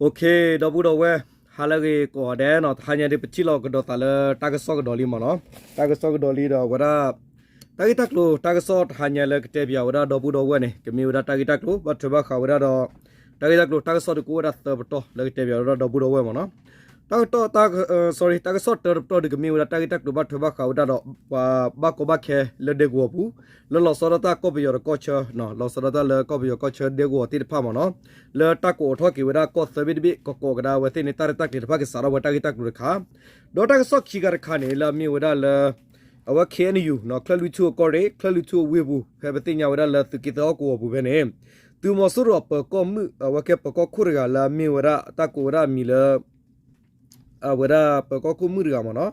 Okay, ဒီပုၢ်ဒီဝဲၢ်, ဟါလၢအဂ့ၤကိးဂၤဒဲးနီၤ, တဟါညါဒ်ပထံၣ်လိာ်ကဒီးသးလၢတၢ်ကစီၣ်ကဒီးလံမ့ၢ်နီၤ, တၢ်ကစီၣ်ကဒီးလံဒီးအဝဲဒၣ် တၢ်ဂ့ၢ်တၢ်ကျိၤတၢ်ကစီၣ်တဟါညါလၢကတဲပၠးဝဲဒၣ်ဒီပုၢ်ဒီဝဲၢ်န့ၣ် ကမ့ၢ်ဝဲဒၣ်တၢ်ဂ့ၢ်တၢ်ကျိၤ ဘၣ်ထွဲဘၣ်ဃးဝဲဒၣ်ဒီး တၢ်ဂ့ၢ်တၢ်ကျိၤ တၢ်ကစီၣ်ဒုးကအိၣ်ဝဲဒၣ်သၢပတီၢ်လၢကတဲပၠးဝဲဒၣ်ဒီပုၢ်ဒီဝဲၢ်မ့ၢ်နီၤ, တၢ်ကတီၢ် တၢ် sorry တၢ်ကစီၣ်တၢတပတီၢ်ဒုးကမ့ၢ်ဝဲဒၣ်တၢ်ဂ့ၢ်တၢ်ကျိၤဘၣ်ထွဲဘၣ်ဃးဝဲဒၣ်ဒီး ပှၤဘၣ်ကီဘၣ်ခဲလၢဒဲကဝီၤပူၤ လၢလီၤဆီဒၣ်တၢ်ကီၢ်ပယီၤဒီးကီၢ်ဆၢ, လီၤဆီဒၣ်တၢ်လၢကီၢ်ပယီၤကီၢ်ဆၢဒဲကဝီၤသ့ၣ်တဖၣ်မ့ၢ်နီၤ, လၢတၢ်ကိးအိးထီၣ်က့ၤဝဲဒၣ်ကီၢ်သၢဘ့ၣ်တဘ့ၣ် ကကိးကဒါဝဲသ့ၣ်န့ၣ် တၢ်ရဲၣ်တၢ်ကျဲၤတဖၣ်ကစးထီၣ်ဝဲတၢ်ဂ့ၢ်တၢ်ကျိၤတခါ, ဒီးတၢ်ကစီၣ်ခံခါတခါန့ၣ် လၢအမ့ၢ်ဝဲဒၣ်လၢ အဝဲ K N U နီၤ ချၢၣ်လွံၢ်ထူၣ်အကီၢ်ရ့ၣ် ချၢၣ်လွံၢ်ထူၣ်အဝ့ၢ်ပူၤ ဖဲပသ့ၣ်ညါဝဲဒၣ်လၢသုးက့သၢဟီၣ်ကဝီၤပူၤဖဲန့ၣ် သုးမီၤစိရိၤအပၢၤကီၢ်မုၣ် အဝဲကဲပၢၤကီၢ်ခိၣ်တဂၤလၢအမ့ၢ်ဝဲဒၣ်တၢ်ကိးဝဲဒၣ်အမံၤလၢ အဝဲဒၣ်ပၢၤကီၢ်ခိၣ်မုၣ်တဂၤမ့ၢ်နီၤ,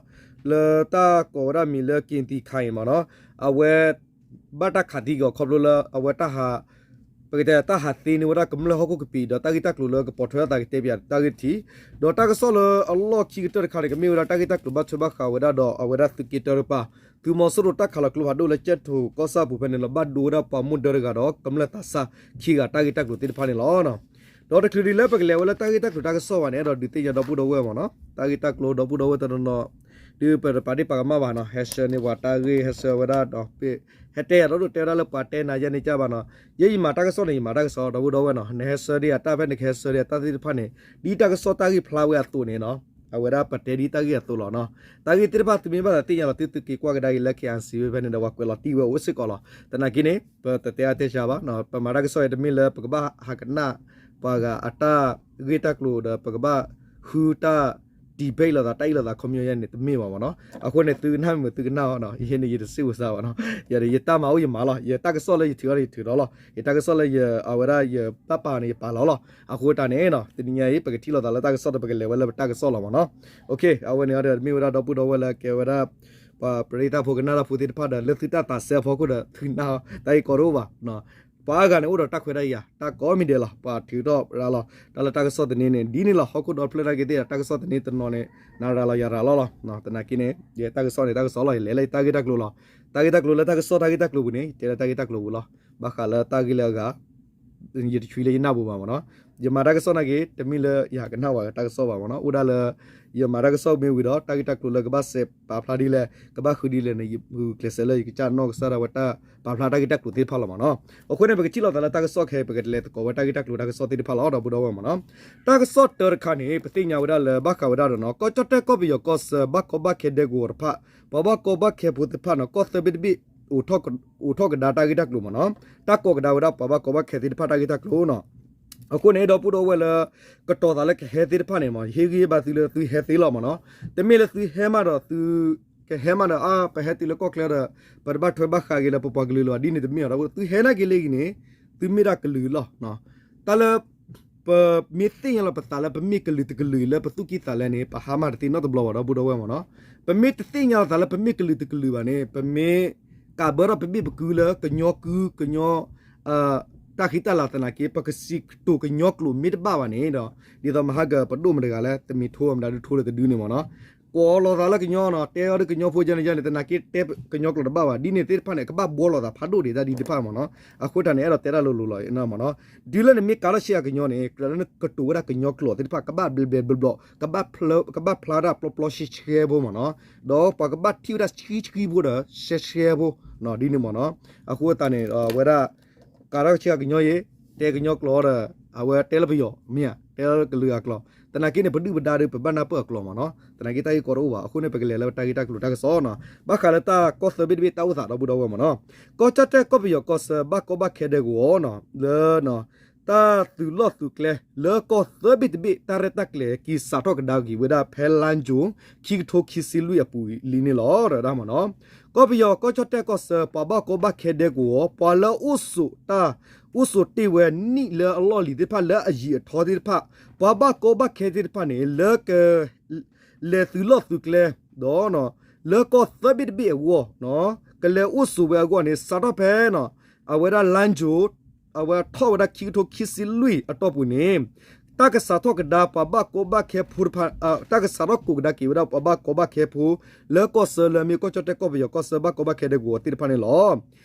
လၢတၢ်ကိးဝဲဒၣ်အမံၤလၢ က့ၤသံခါအံၤမ့ၢ်နီၤ, အဝဲ ဘၣ်တၢ်ခးသံက့ၤအီၤခီဖျိလၢအဝဲတၢ်ဟး ပကတဲတၢ်ဟးသ့န့ၢ်ဝဲဒၣ်ကမျၢၢ်ဟီၣ်ခိၣ်ကပံာ် ဒီးတၢ်ဂ့ၢ်တၢ်ကျိၤလၢကပိာ်ထွဲအသးကတဲပၠးတၢ်ဂ့ၢ်တထံး, ဒီးတၢ်ကစီၣ်လၢအလီၢ်ခံကတၢၢ်တခါန့ၣ် ကမ့ၢ်ဝဲဒၣ်တၢ်ဂ့ၢ်တၢ်ကျိၤဘၣ်ထွဲဘၣ်ဃးဝဲဒၣ်ဒီးအဝဲဒၣ်သုးက့တၢတပၤ သုးမီၤစိရိၤတၢ်ခးလီၤကျိဖးဒိၣ်လၢကၠဲၣ်ထိၣ်ကီၢ်ဆၣ်ပူၤဖဲန့ၣ်လီၤ ဘၣ်ဒိဝဲဒၣ်ပှၤမိၢ်ဒၢတဂၤဒီးကမျၢၢ်သးစၢ်ခံဂၤတၢ်ဂ့ၢ်တၢ်ကျိၤသ့ၣ်တဖၣ်န့ၣ်လီၤ. ဒီးတချုးဒ်လၢပကလဲၤဝဲလၢတၢ်ဂ့ၢ်တၢ်ကျိၤတၢ်ကစီၣ်ဘၣ်န့ၣ် အဲၣ်ဒိးဒုးသ့ၣ်ညါဒီပုၢ်ဒီဝဲၢ်မ့ၢ်နီၤ, တၢ်ဂ့ၢ်တၢ်ကျိၤဒီပုၢ်ဒီဝဲၢ်တနီၤနီၤ ဒုးပတပာ်ဒ့ၣ်ပာ်ကမၣ်ဘၣ်နီၤ, ဟဲဆှၢန့ၢ်ပှၤတၢ်ဂ့ၢ် ဟဲဆှၢဝဲဒၣ်ဒီး ဟဲတဲယၤဒီးဒိၣ်တဲဝဲဒၣ်လၢပှၤတဲနၤယဲန့ၣ်ကဘၣ်နီၤ, ယဲယမၤတၢ်ကစီၣ်န့ၣ် ယမၤတၢ်ကစီၣ်ဒီပုၢ်ဒီဝဲၢ်နီၤ, နဟဲဆှၢဒံးယၤတၢ်ဖဲ နကဟဲဆှၢဒံးယၤတၢ်သ့ၣ်တဖၣ်န့ၣ် ဒ်တၢ်ကစီၣ်တၢ်ဂ့ၢ်ဖျါဝဲအသိးန့ၣ်နီၤ, အဝဲဒၣ်ပတဲဒ်တၢ်ဂ့ၢ်အသိးလီၤနီၤ, တၢ်ဂ့ၢ်သ့ၣ်တဖၣ်သုမ့ၢ်ဘၣ်သးသ့ၣ်ညါလီၤသုသုက့ၤကွၢ်ကဒါက့ၤလၢ K I C ဝဲဖဲန့ၣ်ဒီး ပှၤကွဲးလီၤတံၢ်ဝဲအိၣ်စ့ၢ်ကီးလီၤ, သနာ်က့န့ၣ် ပတတဲအါတဲဆါဘၣ်, ပမၤတၢ်ကစီၣ်အံၤတမ့ၢ်လၢပကဘၣ်ဟးကနၣ် ပှၤဂၤအတၢ်ဂ့ၢ်တၢ်ကျိၤဒီး ပကဘၣ်ဃုတၢ် debate လိာ်သး တၢ်အ့ၣ်လိာ်သးခီပညီယဲန့ၣ် တမ့ၢ်ဘၣ်မ့ၢ်နီၤ, အဃိန့ၣ် သုကနၣ်မ့ၢ်သုကနၣ်အီၤနီၤ, ယဲန့ၣ် ယတစံးဝဲစါဘၣ်နီၤ, ယတၢ်မၤအိၣ်ယမၤလီၤ, ယတၢ်ကစီၣ်လၢယထုးအီၤန့ၣ် ယထုးထီၣ်လီၤ, ယတၢ်ကစီၣ်လၢယ အဝဲဒၣ်ယဘၣ်ပာ်န့ၣ် ယပာ်လီၤလီၤ, အဃိတၢ်န့ၣ်နီၤ တနံၤညါအံၤ ပကထံၣ်လိာ်သးလၢတၢ်ကစီၣ်ဒီး ပကလဲၤဝဲလၢပတၢ်ကစီၣ်လီၤမ့ၢ်နီၤ, အဝဲန့ၣ်အီၤဒီး မ့ၢ်ဝဲဒၣ်ဒီပုၢ်ဒီဝဲၢ်လၢကဲဝဲဒၣ် ပှၤပရ့တၢ်ဖိကနၣ်တၢ်ဖိသ့ၣ်တဖၣ်ဒီး လၢသုတၢ်သးစဲအဖီခိၣ်ဒီး သုကနၣ် တၢ်ဂ့ၢ်ကီတအိၣ်ဘၣ်, ပှၤအါဂၤန့ၣ် အိၣ်ဒီးတၢ်ခွဲးတၢ်ယာ် တၢ်ကိးမံၤဒဲးလီၤ, ပှၤထုးထီၣ်ရၤလီၤ, တၢ်လၢတၢ်ကစီၣ်သန့န့ၣ် ဒ်န့ၣ်လီၤ, ဟီၣ်ခိၣ်ဒီဖျၢၣ်နာ်က့သ့ၣ်ဒီး တၢ်ကစီၣ်သန့တနီၤန့ၣ် နၤရၤလီၤယၤရၤလီၤလီၤ, သနာ်က့န့ၣ် ယတၢ်ကစီၣ်န့ၣ် တၢ်ကစီၣ်လီၤ, ယလဲၤလၢယတၢ်ဂ့ၢ်တၢ်ကျိၤလီၤ, တၢ်ဂ့ၢ်တၢ်ကျိၤလၢတၢ်ကစီၣ်တၢ်ဂ့ၢ်တၢ်ကျိၤပူၤန့ၣ် ယတဲလၢတၢ်ဂ့ၢ်တၢ်ကျိၤပူၤလီၤ, ဘၣ်ဃးလၢတၢ်ဂ့ၢ်လၢအဂၤ ယတဆွံလၢယနၢ်ပူၤဘၣ်မ့ၢ်နီၤ, ယမၤတၢ်ကစီၣ်နာ်က့ တမ့ၢ်လၢယဟးကနၣ်ဝဲတၢ်ကစီၣ်ဘၣ်မ့ၢ်နီၤ, အိၣ်ဒၣ်လၢ ယမၤတၢ်ကစီၣ်မ့ၢ်ဝံၤဒီး တၢ်ဂ့ၢ်တၢ်ကျိၤလၢကဘၣ်စဲးပာ်ဖျါဒ်လဲၣ် ကဘၣ်ဃုဒ်လဲၣ်န့ၣ် ယဂုာ်ကျဲးစၢးလၢယကစၢ်နီၣ်ကစၢ်ဒၣ်ဝဲတၢ်ပာ်ဖျါတၢ်ဂ့ၢ်တၢ်ကျိၤသ့ၣ်တဖၣ်လီၤမ့ၢ်နီၤ, အဃိန့ၣ် ပကထံၣ်လိာ်သးလၢတၢ်ကစီၣ်ခဲအံၤ ပကလဲၤသကိးဝဲတၢ်ဂ့ၢ်တၢ်ကျိၤတၢ်ကစီၣ်သ့ၣ်တဖၣ်လီၤ ဒီပုၢ်ဒီဝဲၢ်မ့ၢ်နီၤ, တၢ်ကစီၣ်တၢတခါန့ၣ် ပသ့ၣ်ညါဝဲဒၣ်လၢဘၣ်ဃးဝဲဒၣ်ဒီးနီၤ ကီၢ်ကၠီၣ်တဲၣ်ကီၢ်ပယီၤကီၢ်ဆၢ ဘၣ်ကီဘၣ်ခဲဖိသ့ၣ်တဖၣ်နီၤ ကီၢ်သၢဘ့ၣ်တဘ့ၣ် အိးထီၣ်ကဒါတၢ်ဂ့ၢ်တၢ်ကျိၤမ့ၢ်နီၤ, တၢ်ကိးကဒါဝဲဒၣ်ပှၤဘၣ်ကီဘၣ်ခဲသ့ၣ်တဖၣ်တၢ်ဂ့ၢ်တၢ်ကျိၤနီၤ, အဃိန့ၣ် ဒီပုၢ်ဒီဝဲၢ်လၢ ကတီၤသးလၢကဟဲသ့ၣ်တဖၣ်န့ၣ်မ့ၢ် ယဟ့ၣ်ဂံၢ်ဟ့ၣ်ဘါသုလၢသုဟဲသ့လီၤမ့ၢ်နီၤ, တမ့ၢ်လၢသုဟဲမးဒီးသု ကဟဲမးဒီး အါ ပဟဲတုၤလၢကီၢ်ချၢဒီး ပတဘၣ်ထွဲဘၣ်ဃးက့ၤလၢပပှၤကလုာ်လၢၤဘၣ် ဒ်န့ၣ်တမ့ၢ်အီၤ ဒီပုၢ် သုဟဲနာ်က့ၤလၢအံၤန့ၣ် သုမ့ၢ်ဒၣ်ကလုာ်လီၤ, တၢ်လၢ ပမ့ၢ်သ့ၣ်ညါလီၤပသးလၢပမ့ၢ်ကလုာ်တကလုာ်အံၤလၢပသူၣ်ကံၢ်သးလဲန့ၣ် ပဟါမၢ်တသ့နီတဘျီဘၣ် ဒီပုၢ်ဒီဝဲၢ်မ့ၢ်နီၤ, ပမ့ၢ်တသ့ၣ်ညါလီၤသးလၢပမ့ၢ်ကလုာ်တကလုာ်ဘၣ်န့ၣ် ပမ့ၢ်ကးဘၢထီၣ်ပဘ့ၣ်ပကုလၢကညီကု ကညီ တၢ်ဃံတၢ်လၤသနာ်က့ ပကစံးကတိၤကညီကျိာ်မ့ၢ်တဘၣ်ဘၣ်န့ၣ်ဒီး ဒ်သိးမဟါကပဒိၣ်မတဂၤလၢ တမ့ၢ်ထိအမတၤဒုးထိလၢတဒုန့ၣ်မ့ၢ်နီၤ, ကိးလီၤသးလၢကညီနီၤ တဲအီၤဒ်ကညီဖိယဲန့ၣ်ယဲန့ၣ် သနာ်က့တဲကညီကျိာ်တဘၣ်ဘၣ် ဒ်န့ၣ်သ့ၣ်တဖၣ်န့ၣ် ကဘၣ်ဘှီလိာ်သးဖးဒိၣ်ဒံးတၢ်ဒ်တဖၣ်မ့ၢ်နီၤ, အဃိတၢ်န့ၣ် အဲၣ်ဒိးတဲဒၣ်လိၤလိၤလီၤမ့ၢ်နီၤ, တုၤလၢနမ့ၢ်ကးထီၣ်ဆံးအကညီန့ၣ် ကြၢးလၢနကတိၤဝဲဒၣ်ကညီကျိာ်သ့ၣ်တဖၣ် ကဘၣ်ဘျဲးဘျဲးဘျီဘျီ ကဘၣ်ဖျါတၢ်ပျီပျီဆှဲဆှဲဖိမ့ၢ်နီၤ, ဒီးပှၤကဘၣ်ထံၣ်ဝဲဒၣ်ဆှံဆှံဖိဒီး ရှဲရှဲဖိ ဒ်န့ၣ်မ့ၢ်နီၤ, အဃိသတးန့ၣ် အဝဲဒၣ် ကးထီၣ်ဆံးအကညီအံၤ တဲကညီကျိာ်ဒီး အဝဲတဲလၢပယီၤ မ့ၢ်ဧါ တဲလၢကလုာ်အကျိာ်, သနာ်က့န့ၣ် ပဒုၣ်ပဒါဒီး ပဘၣ်နၢ်ပၢၢ်အကျိာ်မ့ၢ်နီၤ, သနာ်က့တၢ်ဂ့ၢ်ကီတအိၣ်ဘၣ်, အဃိန့ၣ် ပကလဲၤလၢတၢ်ဂ့ၢ်တၢ်ကျိၤတၢ်ကစီၣ်နီၤ, ဘၣ်ဃးလၢတၢ်ကီၢ်သၢဘ့ၣ်တဘ့ၣ်တၢ်အိၣ်သးဒီပုၢ်ဒီဝဲၢ်မ့ၢ်နီၤ, ကီၢ်ကၠီၣ်တဲၣ်ကီၢ်ပယီၤကီၢ်ဆၢ ဘၣ်ကီဘၣ်ခဲဒဲကဝီၤနီၤ လၢ တၢ်သုးလီၢ်သုးကျဲ လၢကီၢ်သၢဘ့ၣ်တဘ့ၣ် တၢ်ရဲၣ်တၢ်ကျဲၤက့ၤစးထီၣ်ကဒါက့ၤဝဲဒၣ်ဖဲလါယူၤ ခံကထိခံဆံလွံၢ်အပူၤလံန့ၣ်လီၤ တၢ်မ့ၢ်နီၤ, ကီၢ်ပယီၤကီၢ်ကၠီၣ်တဲၣ်ကီၢ်ဆၢ ပှၤဘၣ်ကီဘၣ်ခဲဒဲကဝီၤ ပှၤလၢအိၣ်ဆိးတၢ် အိၣ်ဆိးတ့ၢ်ဝဲနံၣ်လၢအလီၢ်လံၤသ့ၣ်တဖၣ်လၢအယံာ်အထီသ့ၣ်တဖၣ် ပှၤဘၣ်ကီဘၣ်ခဲသ့ၣ်တဖၣ်န့ၣ် လၢက လဲၤသုးလီၢ်သုးကျဲ ဒီး လၢကီၢ်သၢဘ့ၣ်တဘ့ၣ်အဂီၢ် ကလဲၤအိၣ်ဆိးဝဲအဂီၢ်န့ၣ် စးထီၣ်ဖဲ အဝဲဒၣ်လါယူၤ အဝဲထီၣ်ဝဲဒၣ်ခံကထိခံဆံလွံၢ်အတီၢ်ပူၤန့ၣ် တၢ်ကစးထီၣ်ကဒါပှၤဘၣ်ကီဘၣ်ခဲဖိတဖၣ် တၢ်ကစးထီၣ်ကိးကဒါက့ၤဝဲဒၣ်ပှၤဘၣ်ကီဘၣ်ခဲဖိ လၢကီၢ်ဆၢလၢအမ့ၢ်ကီၢ်ကၠီၣ်တဲၣ်ကီၢ်ပယီၤကီၢ်ဆၢဘၣ်ကီဘၣ်ခဲဒဲကဝီၤသ့ၣ်တဖၣ်န့ၣ်လီၤ.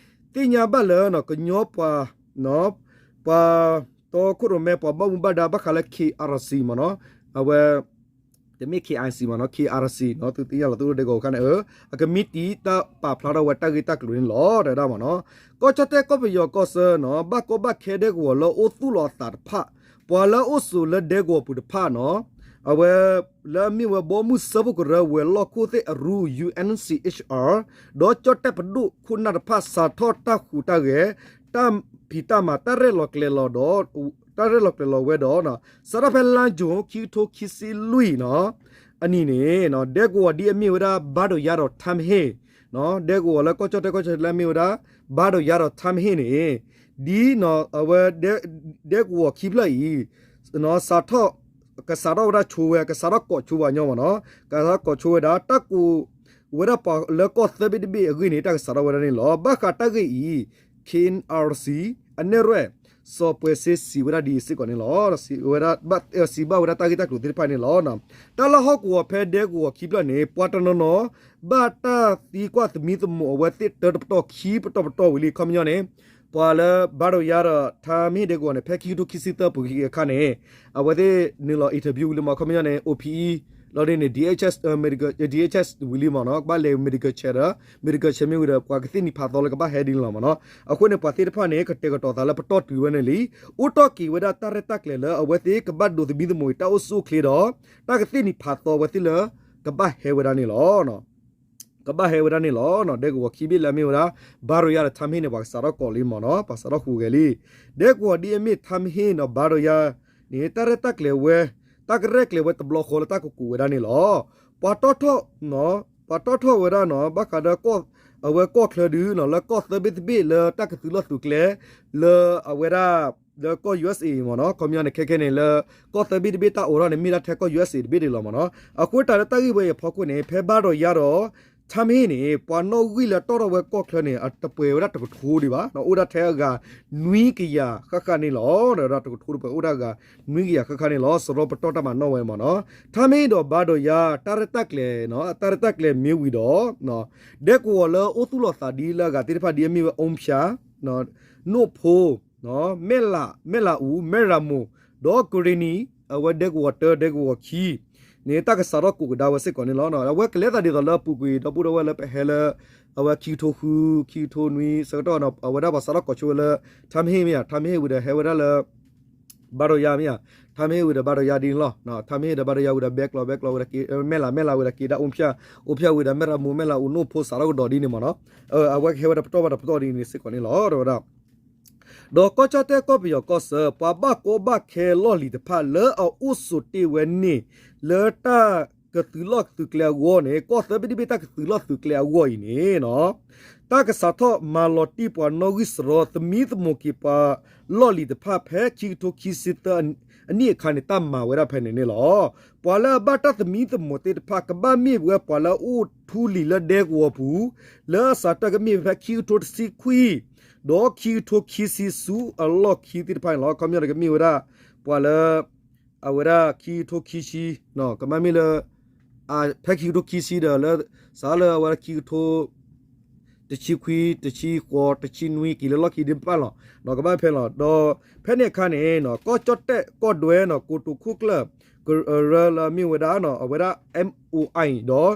သ့ၣ်ညါဘၣ်လၢ ကညီပှၤ ပှၤ တီခိၣ်ရိၣ်မဲပှၤဘၣ်မူဘၣ်ဒါဘၣ်ဃးလၢ K R C မ့ၢ်နီၤ, အဝဲ တမ့ၢ် K I C မ့ၢ်နီၤ, K R C နီၤ, သုသ့ၣ်ညါလီၤသုဒဲကဝီၤအခါန့ၣ် အကမံးတံာ် တၢ်ပာ်ဖျါထီၣ်ဝဲတၢ်ဂ့ၢ်တၢ်ကျိၤန့ၣ်လီၤ တဲဝဲဒၣ်မ့ၢ်နီၤ. ကီၢ်ကၠီၣ်တဲၣ်ကီၢ်ပယီၤကီၢ်ဆၢနီၤ ဘၣ်ကီဘၣ်ခဲဒဲကဝီၤလၢအိၣ်သူၣ်လီၤအသးတဖၣ်, ပှၤလၢအအိၣ်ဆိးလၢဒဲကဝီၤပူၤတဖၣ်နီၤ, အဝဲ လၢအမ့ၢ်ဝဲဘီမုၢ်စၢဖှိၣ်ကရၢဝဲၤလီၢ်ခိၣ်သ့ၣ်အရူ U N C H R ဒီးကၠီၣ်တဲၣ်ပဒိၣ်ခိၣ်နၢ်တဖၣ် စးထီၣ်တၢ်ဟူးတၢ်ဂဲၤ, တၢ်ဖံးတၢ်မၤ တၢ်ရဲၣ်လီၤကျဲၤလီၤဒီး တၢ်ရဲၣ်လီၤကျဲၤလီၤဝဲဒီး စးထီၣ်ဖဲလါယူၤ ခံကထိခံဆံလွံၢ်နီၤ အနံၤန့ၣ် ဒဲကဝီၤဒ်အမ့ၢ်ဝဲဒၣ် ဘါဒိးယါဒီး ထါမဟ့ၣ် ဒဲကဝီၤလၢကီၢ်ကၠီၣ်တဲၣ်ကီၢ်ဆၢလၢအမ့ၢ်ဝဲဒၣ် ဘါဒိးယါဒီး ထါမဟ့ၣ်န့ၣ် ဒ်အဝဲ ဒဲကဝီၤခံဖျၢၣ်အံၤ စးထီၣ် ကစးထီၣ်ဝဲဒၣ်ဆိဝဲ ကစးထီၣ်ကိးဆိဝဲညီမ့ၢ်နီၤ, ကစးထီၣ်ကိးဆိဝဲဒၣ် တၢ်ကိးဝဲဒၣ်ပှၤလၢကီၢ်သၢဘ့ၣ်တဘ့ၣ်အဂ့ၢ်န့ၣ် တၢ်ကစးထီၣ်ဝဲဒၣ်န့ၣ်လီၤ. ဘၣ်ဃးတၢ်ဂ့ၢ်အံၤ K N R C အနဲၣ်ရွဲၣ် စီၤပှဲၤစ့စံးဝဲဒၣ်ဒ်အံၤစ့ၢ်ကီးန့ၣ်လီၤ. စံးဝဲဒၣ် စံးဘၣ်ဝဲဒၣ်တၢ်ဂ့ၢ်တၢ်ကျိၤသ့ၣ်တဖၣ်န့ၣ်လီၤ. တၢ်လၢဟီၣ်ကဝီၤဖဲဒဲကဝီၤခံဖျၢၣ်န့ၣ် ပှၤတနီၤနီၤ ဘၣ်တၢ်သံကွၢ်သမံသမိးအဝဲသ့ၣ်တၢတပတီၢ်ခံပတီၢ်ပတီၢ်ဝံၤလံ ခီပညီန့ၣ် ပှၤလၢဘါဒိးယါဒီး ထါမဟ့ၣ်ဒဲကဝီၤန့ၣ် ဖဲခံကထိခံဆံသၢပူၤအခါန့ၣ် အဝဲသ့ၣ်နုာ်လီၤ interview ဝံၤလံမ့ၢ် ခီပညီန့ၣ် အိၣ်ဖံအံၤ လီၤဒ်န့ၣ် D H S medical, D H S ဝံၤလံမ့ၢ်နီၤ, ကဘၣ်လဲၤ medical check ဒီး medical check မ့ၢ်ဝံၤဒီး ပှၤကသ့ၣ်နီၣ်ဖးသီလၢကဘၣ်ဟဲဒ်န့ၣ်လီၤမ့ၢ်နီၤ. အဃိန့ၣ် ပှၤသ့ၣ်တဖၣ်န့ၣ် ကတဲာ်ကတီၤသးလၢပတီၢ်တုၤဝဲန့ၣ်လံ. အိၣ်တီၢ်က့ၤဝဲဒၣ်တၢ်ရဲၣ်တၢ်ကျဲၤလၢအဝဲသ့ၣ်ကဘၣ်ဒိးသမံသမိးအံၤ တၢ်အိၣ်ဆူၣ်အိၣ်ချ့ဒီး တၢ်ကသ့ၣ်နီၣ်ဖးသီဝဲသ့ၣ်လၢ ကဘၣ်ဟဲဝဲဒၣ်န့ၣ်လီၤ. ကဘၣ်ဟဲဝဲဒၣ်န့ၣ်လီၤ. ဒဲကဝီၤခံဘ့ၣ်လၢအမ့ၢ်ဝဲဒၣ် ဘါဒိးယါဒီး ထါမဟ့ၣ်န့ၣ် ပှၤကစးထီၣ်ကိးလံမ့ၢ်နီၤ, ပှၤစးထီၣ်ဟူးဂဲၤလံ. ဒဲကဝီၤဒ်အမ့ၢ် ထါမဟ့ၣ်ဒီး ဘါဒိးယါန့ၣ် တၢ်ရဲၣ်တၢ်ကျဲၤဝဲ, တၢ်ကရဲၣ်ကျဲၤဝဲတဘျီဃီလၢတၢ်ကကိးဝဲဒၣ်န့ၣ်လီၤ. ပှၤတီၢ်ထီၣ်, ပှၤတီၢ်ထီၣ်ဝဲဒၣ်နီၤ, ဘၣ်ဃးဒီး အဝဲကီၢ်ချၢဒုနီၤ, လၢကီၢ်သၢဘ့ၣ်တဘ့ၣ်လၢတၢ်ကသုးလီၢ်သုးကျဲ လၢအဝဲဒၣ် လၢကီၢ် U S A မ့ၢ်နီၤ, ခီပညီန့ၣ် ခဲခဲန့ၣ်လၢ ကီၢ်သၢဘ့ၣ်တဘ့ၣ်တၢ်အိးထီၣ်န့ၣ် မ့ၢ်ဒၣ်ထဲကီၢ် U S A တဘ့ၣ်ဒၣ်လီၤမ့ၢ်နီၤ. အဃိတၢ်လၢတၢ်ဂ့ၢ်ဝဲအံၤအဖီခိၣ်န့ၣ် ဖဲဘါဒိးယါဒီး ထါမဟ့ၣ်န့ၣ် ပှၤနီၣ်ဂံၢ်လၢတီၢ်ထီၣ်ဝဲကီၢ်ချၢန့ၣ် အတပှဲၤဝဲဒၣ်တကထိဒံးဘၣ်, အိၣ်ဒၣ်ထဲအဂၤနွံကယၤဃၣ်ဃၣ်န့ၣ်လီၤ. တကထိတပှဲၤအိၣ်ဒၣ်အဂၤနွံကယၤဃၣ်ဃၣ်န့ၣ်လီၤ. စရီပတီၢ်တၢ်မၤနီၣ်ဝဲမ့ၢ်နီၤ. ထါမဟ့ၣ်ဒီးဘါဒိးယါ တၢ်ရဲၣ်တၢ်ကျဲၤ, တၢ်ရဲၣ်တၢ်ကျဲၤမ့ၢ်ဝံၤဒီး ဒဲကဝီၤလၢအိၣ်သူၣ်လီၤသးဒ်လၢအဂၤသ့ၣ်တဖၣ်ဒ်အမ့ၢ်ဝဲ အူဖၠၣ်, နိၣ်ဖိ, မဲၢ်လး, မဲၢ်လးအူ, မဲၢ်ရမိၢ်, ဒီးကရ့ၣ်နံၤ, အဝဲဒဲကဝီၤတၢ ဒဲကဝီၤခံန့ၣ် တၢ်ကစးထီၣ်ကိးကဒါဝဲစ့ၢ်ကီးန့ၣ်လီၤ. အဝဲကလဲၤသးဒ်သိးလၢအပူၤကွံာ် ဒီပုၢ်ဒီဝဲၢ်လၢပဟဲလၢ အဝဲခံကထိဃု, ခံကထိနွံဆၢကတီၢ်နီၤ, အဝဲဒၣ်ပှၤစးထီၣ်ကိးဆိဝဲလၢ ထါမဟ့ၣ်မ့ၢ်ဧါ, ထါမဟ့ၣ်ဝံၤဒီးဟဲဝဲဒၣ်လၢ ဘါဒိးယါမ့ၢ်ဧါ, ထါမဟ့ၣ်ဝံၤဒီးဘါဒိးယါဒ်န့ၣ်လီၤ. ထါမဟ့ၣ်ဒီးဘါဒိးယါဝံၤဒီး ဘဲကျီၢ်, ဘဲကျီၢ်ဝံၤဒီးက့ၤ မဲၢ်လး, မဲၢ်လးဝံၤဒီးက့ၤဒၣ်အူဖၠၣ်, အူဖၠၣ်ဝံၤဒီးမဲၢ်ရမိၢ်, မဲၢ်လးအူ, နိၣ်ဖိ စးထီၣ်ကဒီးဒ်န့ၣ်မ့ၢ်နီၤ. အဝဲကဟဲဝဲဒၣ်ပတီၢ်ဘၣ်ဒီးပတီၢ်ဒ်န့ၣ်စ့ၢ်ကီးန့ၣ်လီၤ တဲဝဲဒၣ်. ဒီးကီၢ်ကၠီၣ်တဲၣ်ကီၢ်ပယီၤကီၢ်ဆၢ ပှၤဘၣ်ကီဘၣ်ခဲလီၢ်လံၤတဖၣ်လၢအအိၣ်ဆိးတ့ၢ်ဝဲန့ၣ် လၢတၢ်ကသုးလီၢ်သုးကျဲအဂီၢ်န့ၣ်, ကီၢ်သၢဘ့ၣ်တဘ့ၣ်တၢ်ကသုးလီၢ်သုးကျဲအဂီၢ်အံၤန့ၣ် တၢ်ကစးထီၣ်မၤလီၤတံၢ်ပှၤနီၣ်ဂံၢ်စရီ သမံသမိးက့ၤပှၤလီၢ်လံၤတဖၣ် ဖဲခံကထိခံဆံသၢအနံၣ်အခါန့ၣ် တၢ်မၤဝဲဒၣ်ဖဲန့ၣ်န့ၣ်လီၤ. ပှၤလၢအဘၣ်တၢ်သမံသမိးသ့ၣ်တဖၣ် ကဘၣ်မ့ၢ်ဝဲပှၤလၢအအိၣ်ထူလံၤလၢဒဲကဝီၤပူၤ လၢအစးထီၣ်ကမ့ၢ်ဖဲခံကထိတဆံခွံ ဒီးခံကထိခံဆံဆူအလီၢ်ခံသ့ၣ်တဖၣ်န့ၣ်လီၤ. ခီပညီန့ၣ်ကမ့ၢ်ဝဲဒၣ် ပှၤလၢ အဝဲဒၣ်ခံကထိခံဆံ, ကမ့ၢ်လၢ ဖဲခံကထိခံဆံဒီးလၢ စးလၢအဝဲဒၣ်ခံကထိ တဆံခွံ, တဆံဃိး, တဆံနွံ က့ၤလၢလီၢ်ခံသ့ၣ်တဖၣ်လီၤ. ကဘၣ်ဖဲလီၤ. ဒီးဖဲန့ၣ်အခါန့ၣ် ကီၢ်ကၠီၣ်တဲၣ်ကီၢ်ဒွဲနီၤ ကိတိာ်ခိၣ်ကျၢၢ် ကရၢလၢအမ့ၢ်ဝဲဒၣ် အဝဲဒၣ် M O I ဒီး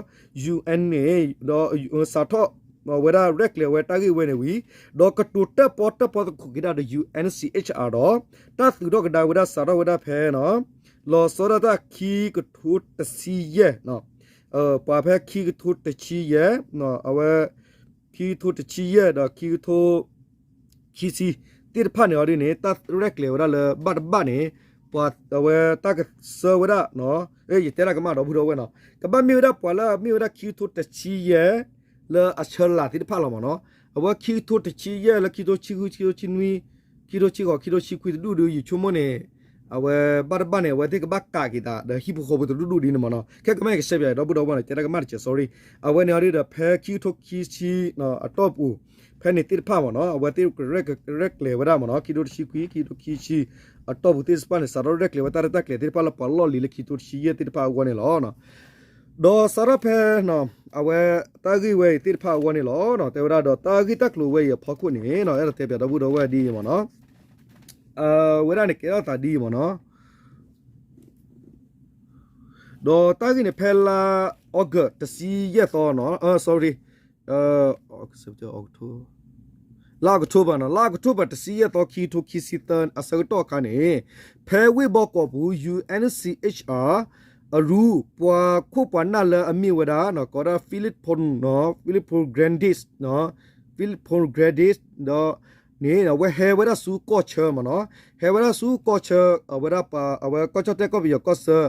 U N န့ၣ် ဒီးစးထီၣ် အဝဲဒၣ်ရဲၣ်ကျဲၤဝဲတၢ်ဂ့ၢ်ဝဲန့ၣ်ဝံၤ ဒီးကတိၤတၢၣ်ပီၣ်တၢၣ်ပီသကိးက့ၤဒၣ်ဒီး U N C H R ဒီး တၢ်သုးထီၣ်ကဒါဝဲဒၣ်စးထီၣ်ဝဲဒၣ်ဖဲ လီၤဆီဒၣ်တၢ်ခံကထိတဆံယဲၢ်, ပှၤဖဲခံကထိတဆံယဲၢ်, အဝဲ ခံကထိတဆံယဲၢ်ဒီးခံကထိ ခံဆံသ့ၣ်တဖၣ်န့ၣ်အီၤဒ်န့ၣ် တၢ်ရဲၣ်ကျဲၤဝဲဒၣ်လၢဘၣ်တဘၣ်န့ၣ် ပှၤအဝဲတၢ်ကဆှၢဝဲဒၣ် ယတဲဒၣ်ကမၣ်ဒီပုၢ်ဒီဝဲၢ်နီၤ ကဘၣ်မ့ၢ်ဝဲဒၣ်ပှၤလၢမ့ၢ်ဝဲဒၣ်ခံကထိတဆံယဲၢ် လၢအဆၢလၢ်သ့ၣ်တဖၣ်လီၤမ့ၢ်နီၤ. အဝဲခံကထိတဆံယဲၢ်လၢခံကထိတဆံဃု ခံကထိတဆံနွံ ခံကထိတဆံဃိး ခံကထိတဆံခွံတဒူၣ်ဒီး ယဆိကမိၣ်န့ၣ် အဝဲဘၣ်တဘၣ်န့ၣ် အဝဲသ့ၣ်ကဘၣ်ကးက့ၤသးဒီးဟံၣ်ဖိဃီဖိတဒူၣ်ဒူၣ်ဒ်န့ၣ်မ့ၢ်နီၤ. ခဲကမၣ်ကဆှၢပၠးဒီပုၢ်ဒီဝဲၢ်နီၤ တဲဒၣ်ကမၣ်တစဲး sorry. အဝဲန့ၣ်အီၤဒ်ဒီး ဖဲခံကထိခံဆံ အတီၢ်ပူၤ ဖဲန့ၣ်သ့ၣ်တဖၣ်မ့ၢ်နီၤ အဝဲသ့ၣ်ကရဲၣ်ကျဲၤဝဲဒၣ်မ့ၢ်နီၤ ခံကထိတဆံခွံ ခံကထိခံဆံ အတီၢ်ပူၤသ့ၣ်တဖၣ်န့ၣ် စးထီၣ်ရဲၣ်ကျဲၤဝဲတၢ်ရဲၣ်တၢ်ကျဲၤသ့ၣ်တဖၣ်လၢပှၤလီၢ်လံၤလၢခံကထိတဆံယဲၢ်သ့ၣ်တဖၣ်အဂီၢ်န့ၣ်လီၤ. ဒီးစးထီၣ်ဖဲ အဝဲတၢ်ဂ့ၢ်ဝဲအံၤသ့ၣ်တဖၣ်အဂီၢ်န့ၣ်လီၤ. တဲဝဲဒၣ်ဒီးတၢ်ဂ့ၢ်တၢ်ကျိၤဝဲအံၤအဖီခိၣ်န့ၣ် အဲၣ်ဒိးတဲပၠးဒီပုၢ်ဒီဝဲၢ်ဒ်အံၤမ့ၢ်နီၤ. အဝဲဒၣ်န့ၣ်ကဲထီၣ်သးဒ်အံၤမ့ၢ်နီၤ. ဒီးတၢ်ဂ့ၢ်န့ၣ် ဖဲလါ August တဆံယဲၢ်သီနီၤ, sorry, လါ October နီၤ, လါ October တဆံယဲၢ်သီ ခံကထိခံဆံသၢ အဆၢကတီၢ်အခါန့ၣ်, ဖဲဝ့ၢ်ဘီကီးပူၤ U N C H R အရူ ပှၤခိၣ်ပှၤနၢ်လၢအမ့ၢ်ဝဲဒၣ် ကိးဒၣ် Philippe Pon, Philippe Pon Grandis, Philippe Pon Grandis ဒီး န့ၣ် အဝဲဟဲဝဲဒၣ်ဆူကီၢ်ဆၢမ့ၢ်နီၤ, ဟဲဝဲဒၣ်ဆူကီၢ်ဆၢ အဝဲဒၣ်ပှၤ အဝဲကီၢ်ကၠီၣ်တဲၣ်ကီၢ်ပယီၤကီၢ်ဆၢ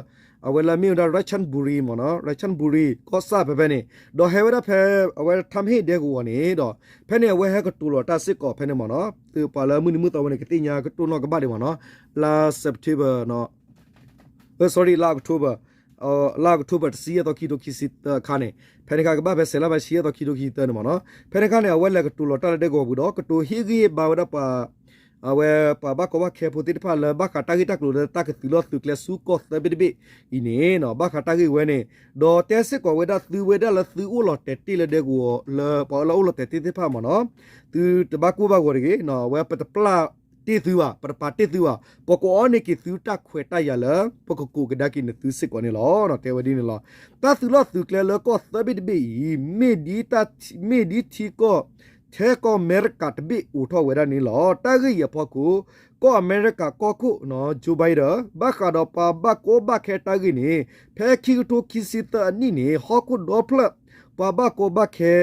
အဝဲလၢအမ့ၢ်ဝဲဒၣ် Ratchanpuri မ့ၢ်နီၤ, Ratchanpuri ကီၢ်ဆၣ်ဖဲဖဲန့ၣ်, ဒီးဟဲဝဲဒၣ်ဖဲ အဝဲထၢမဟ့ၣ်ဒဲကဝီၤန့ၣ်ဒီး ဖဲန့ၣ်အဝဲဟဲကတိၤလီၤတၢ်စ့ၢ်ကီးဖဲန့ၣ်မ့ၢ်နီၤ, သုပှၤလၢမုၢ်နံၤမုၢ်သီဝဲန့ၣ် ကသ့ၣ်ညါကတိၤနီၣ်ကဘၣ်ဒံးမ့ၢ်နီၤ, လါ September နီၤ sorry, လါ October, လါ October တဆံယဲၢ်သီ ခံကထိခံဆံသၢအခါန့ၣ်, ဖဲန့ၣ်အခါကဘၣ်ဖဲ ဆယ်လပိုင်း တဆံယဲၢ်သီ ခံကထိခံဆံသၢန့ၣ်မ့ၢ်နီၤ, ဖဲန့ၣ်အခါန့ၣ် အဝဲလဲၤကတိၤလီၤတၢ်လၢဒဲကဝီၤပူၤဒီး ကတိၤဟ့ၣ်ဂံၢ်ဟ့ၣ်ဘါဝဲဒၣ်ပှၤ အဝဲပှၤဘၣ်ကီဘၣ်ခဲဖိသ့ၣ်တဖၣ်လၢဘၣ်ဃးတၢ်ဂ့ၢ်တၢ်ကျိၤလၢတၢ်ကသုးလီၢ်သုးကျဲဆူကီၢ်သၢဘ့ၣ်တဘ့ၣ်အံၤန့ၣ်နီၤ, ဘၣ်ဃးတၢ်ဂ့ၢ်ဝဲန့ၣ်, ဒီးတဲစ့ၢ်ကီးဝဲဒၣ်သုဝဲဒၣ်လၢသုအိၣ်လီၤတဲာ်တ့ၢ်လၢဒဲကဝီၤလၢ ပှၤလၢအိၣ်လီၤတဲာ်တ့ၢ်သ့ၣ်တဖၣ်မ့ၢ်နီၤ, သုတဘၣ်ကိၢ်ဘၣ်ဂီၤတဂ့ၤ, အဝဲပတပျၢ်တ့ၢ်သုဘၣ်, ပတပာ်တ့ၢ်သုဘၣ်, ပကအိၣ်န့ၢ်က့ၤသုတၢ်ခွဲးတၢ်ယာ်လၢ ပကကိးကဒါက့ၤနသုစ့ၢ်ကီးန့ၣ်လီၤ. တဲဝဲဒ်န့ၣ်လီၤ. တၢ်သုးလီၢ်သုးကျဲလၢကီၢ်သၢဘ့ၣ်တဘ့ၣ်အံၤ မ့ၢ်ဒ်ထံကီၢ် ထဲကီၢ်အမဲရကၤတဘ့ၣ်အိးထီၣ်ဝဲဒၣ်န့ၣ်လီၤ. တၢ်ဂ့ၢ်အံၤအဖီခိၣ် ကီၢ်အမဲရကၤကီၢ်ခိၣ် Joe Biden ဘၣ်ဃးဒီးပှၤဘၣ်ကီဘၣ်ခဲတၢ်ဂ့ၢ်န့ၣ် ဖဲခံကထိခံဆံသၢအနံၣ်န့ၣ် ဟီၣ်ခိၣ်ဒီဖျၢၣ် ပှၤဘၣ်ကီဘၣ်ခဲ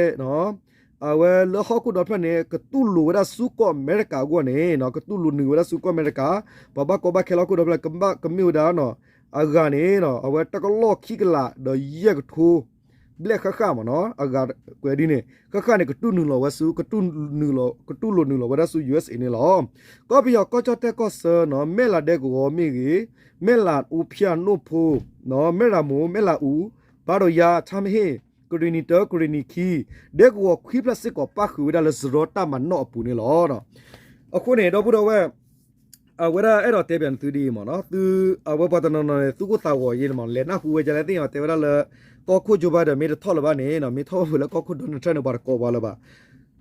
အဝဲလၢဟီၣ်ခိၣ်ဒီဖျၢၣ်န့ၣ် ကတူၢ်လိာ်ဝဲဒၣ်ဆူကီၢ်အမဲရကၤအဂီၢ်န့ၣ် ကတူၢ်လိာ်နုာ်ဝဲဒၣ်ဆူကီၢ်အမဲရကၤ, ပှၤဘၣ်ကီဘၣ်ခဲလၢဟီၣ်ခိၣ်ဒီဖျၢၣ် ကမ့ၢ်ဝဲဒၣ် အဂၤန့ၣ် အဝဲတကလီၢ်ခံကလးဒီးယဲၢ်ကထိ ဘျဲၣ်ဃၣ်ဃၣ်မ့ၢ်နီၤ, အဂၤကွဲးဒ်န့ၣ် ဃၣ်ဃၣ်န့ၣ် ကတူၢ်လိာ်ဝဲဆူ ကတူၢ်လိာ်နုာ်လီၤဝဲဒၣ်ဆူ U S A န့ၣ်လီၤ. ကီၢ်ပယီၤကီၢ်ကၠီၣ်တဲၣ်ကီၢ်ဆၢနီၤ မဲၢ်လးဒဲကဝီၤမ့ၢ်ဂ့ၤ, မဲၢ်လးအူဖၠၣ်နိၣ်ဖိ မဲၢ်ရမိၢ် မဲၢ်လးအူ ဘါဒီးယါ ထၣ်မဟ့ၣ် ကရ့ၣ်နံၤတၢ ကရ့ၣ်နံၤခံ ဒဲကဝီၤခွံဖျၢၣ်စ့ၢ်ကီးပၣ်ဃုာ်ဝဲဒၣ်လၢစရီတၢ်မၤနီၣ်အပူၤန့ၣ်လီၤ. အဃိန့ၣ် ဒီပုၢ်ဒီဝဲၢ် အဝဲဒၣ်အဲၣ်ဒိးတဲပၠးနသုဒ်အံၤမ့ၢ်နီၤ, သု အဝဲပှၤတနီၤနီၤန့ၣ် သုကအိၣ်သးဂီၤယဲန့ၣ်မ့ၢ် လဲၤနၢ်ဟူဝဲဒ်လဲၣ်သ့ၣ်ညါ တဲဝဲဒၣ်လၢ ကီၢ်ခိၣ် Joe Biden မ့ၢ်တထီၣ်လၢၤဘၣ်န့ၣ် မ့ၢ်ထီၣ်ဝဲလၢကီၢ်ခိၣ် Donald Trump န့ၣ် ပှၤတကိးပှၤလၢၤဘၣ်.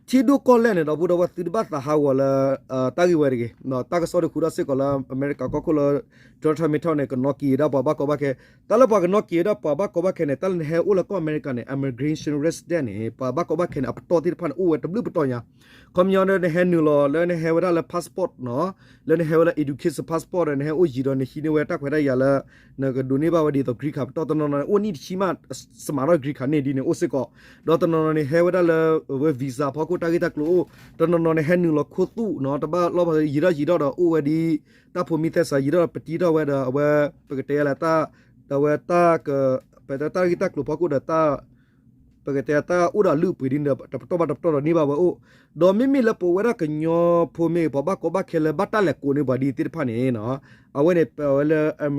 ထံဒိၣ်ကီၢ်လဲၢ်န့ၣ် ဒီပုၢ်ဒီဝဲၢ် သုတဘၣ်သးဟးဂီၤလၢ တၢ်ဂ့ၢ်ဝဲတဂ့ၤ, တၢ်ကစီၣ်ဒုးဃုထီၣ်စ့ၢ်ကီးလၢအမဲရကၤကီၢ်ခိၣ်လၢ Donald Trump မ့ၢ်ထီၣ်န့ၣ် ကနီၣ်က့ၤဝဲဒၣ်ပှၤဘၣ်ကီဘၣ်ခဲ, တၢ်လၢပှၤကနီၣ်က့ၤဝဲဒၣ်ပှၤဘၣ်ကီဘၣ်ခဲန့ၣ် တၢ်လၢနဟဲအိၣ်လၢကီၢ်အမဲရကၤန့ၣ် immigration resident န့ၣ် ပှၤဘၣ်ကီဘၣ်ခဲန့ၣ် အပတီၢ်သ့ၣ်တဖၣ်န့ၣ် အိၣ်ဝဲတဘျုးပတီၢ်ညါ ခီပညီဒီး နဟဲနုာ်လီၤလၢနဟဲဝဲဒၣ်လၢ passport နီၤ, လၢနဟဲဝဲလၢ education passport ဒီး နဟဲအိၣ်ယံၤဒီး နဟံးန့ၢ်ဝဲတၢ်ခွဲးတၢ်ယာ်လၢ နကဒိးန့ၢ်ဘၣ်ဝဲဒ်သိး green card ပတီၢ် တနီၤနီၤန့ၣ် အိၣ်နံၣ်တဆံမး စမးထီၣ် green card န့ၣ်ဒ်န့ၣ်အိၣ်စ့ၢ်ကီး, ဒီးတနီၤနီၤန့ၣ် ဟဲဝဲဒၣ်လၢ ဝဲ visa ဖီခိၣ် တၢ်ဂ့ၢ်တၢ်ကျိၤအိၣ်, တနီၤနီၤန့ၣ် ဟဲနုာ်လီၤခိၣ်သူၣ်နီၤ တဘၣ်လီၢ်ဘၣ် ယံၤထီၣ်ယံၤထီၣ်ဒီးအိၣ်ဝဲဒ် တၢ်ဖိမံသဲစး ယံၤထီၣ်ဒီးပတံထီၣ်ဝဲဒီး အဝဲ ပကတဲလၢတၢ် ဒီးဝဲတၢ်က ပတဲတၢ်ဂ့ၢ်တၢ်ကျိၤဖီခိၣ်ဒီးတၢ် ပကတဲတၢ်အိၣ်ဒီးအလုၢ်အပှ့ၤဒ်န့ၣ်ဒီး တပတီၢ်ဘၣ်တပတီၢ်ဒီးန့ၢ်ဘၣ်ဝဲအိၣ်, ဒီးမ့မ့ၢ်လၢပဝဲဒၣ်ကညီဖိမ့ၢ်ဂ့ၤ ပှၤဘၣ်ကီဘၣ်ခဲလၢဘၣ်တၢ်လဲၤကိးန့ၢ်ပှၤဒ်သ့ၣ်တဖၣ်န့ၣ် အဝဲန့ၣ် ပဝဲလၢ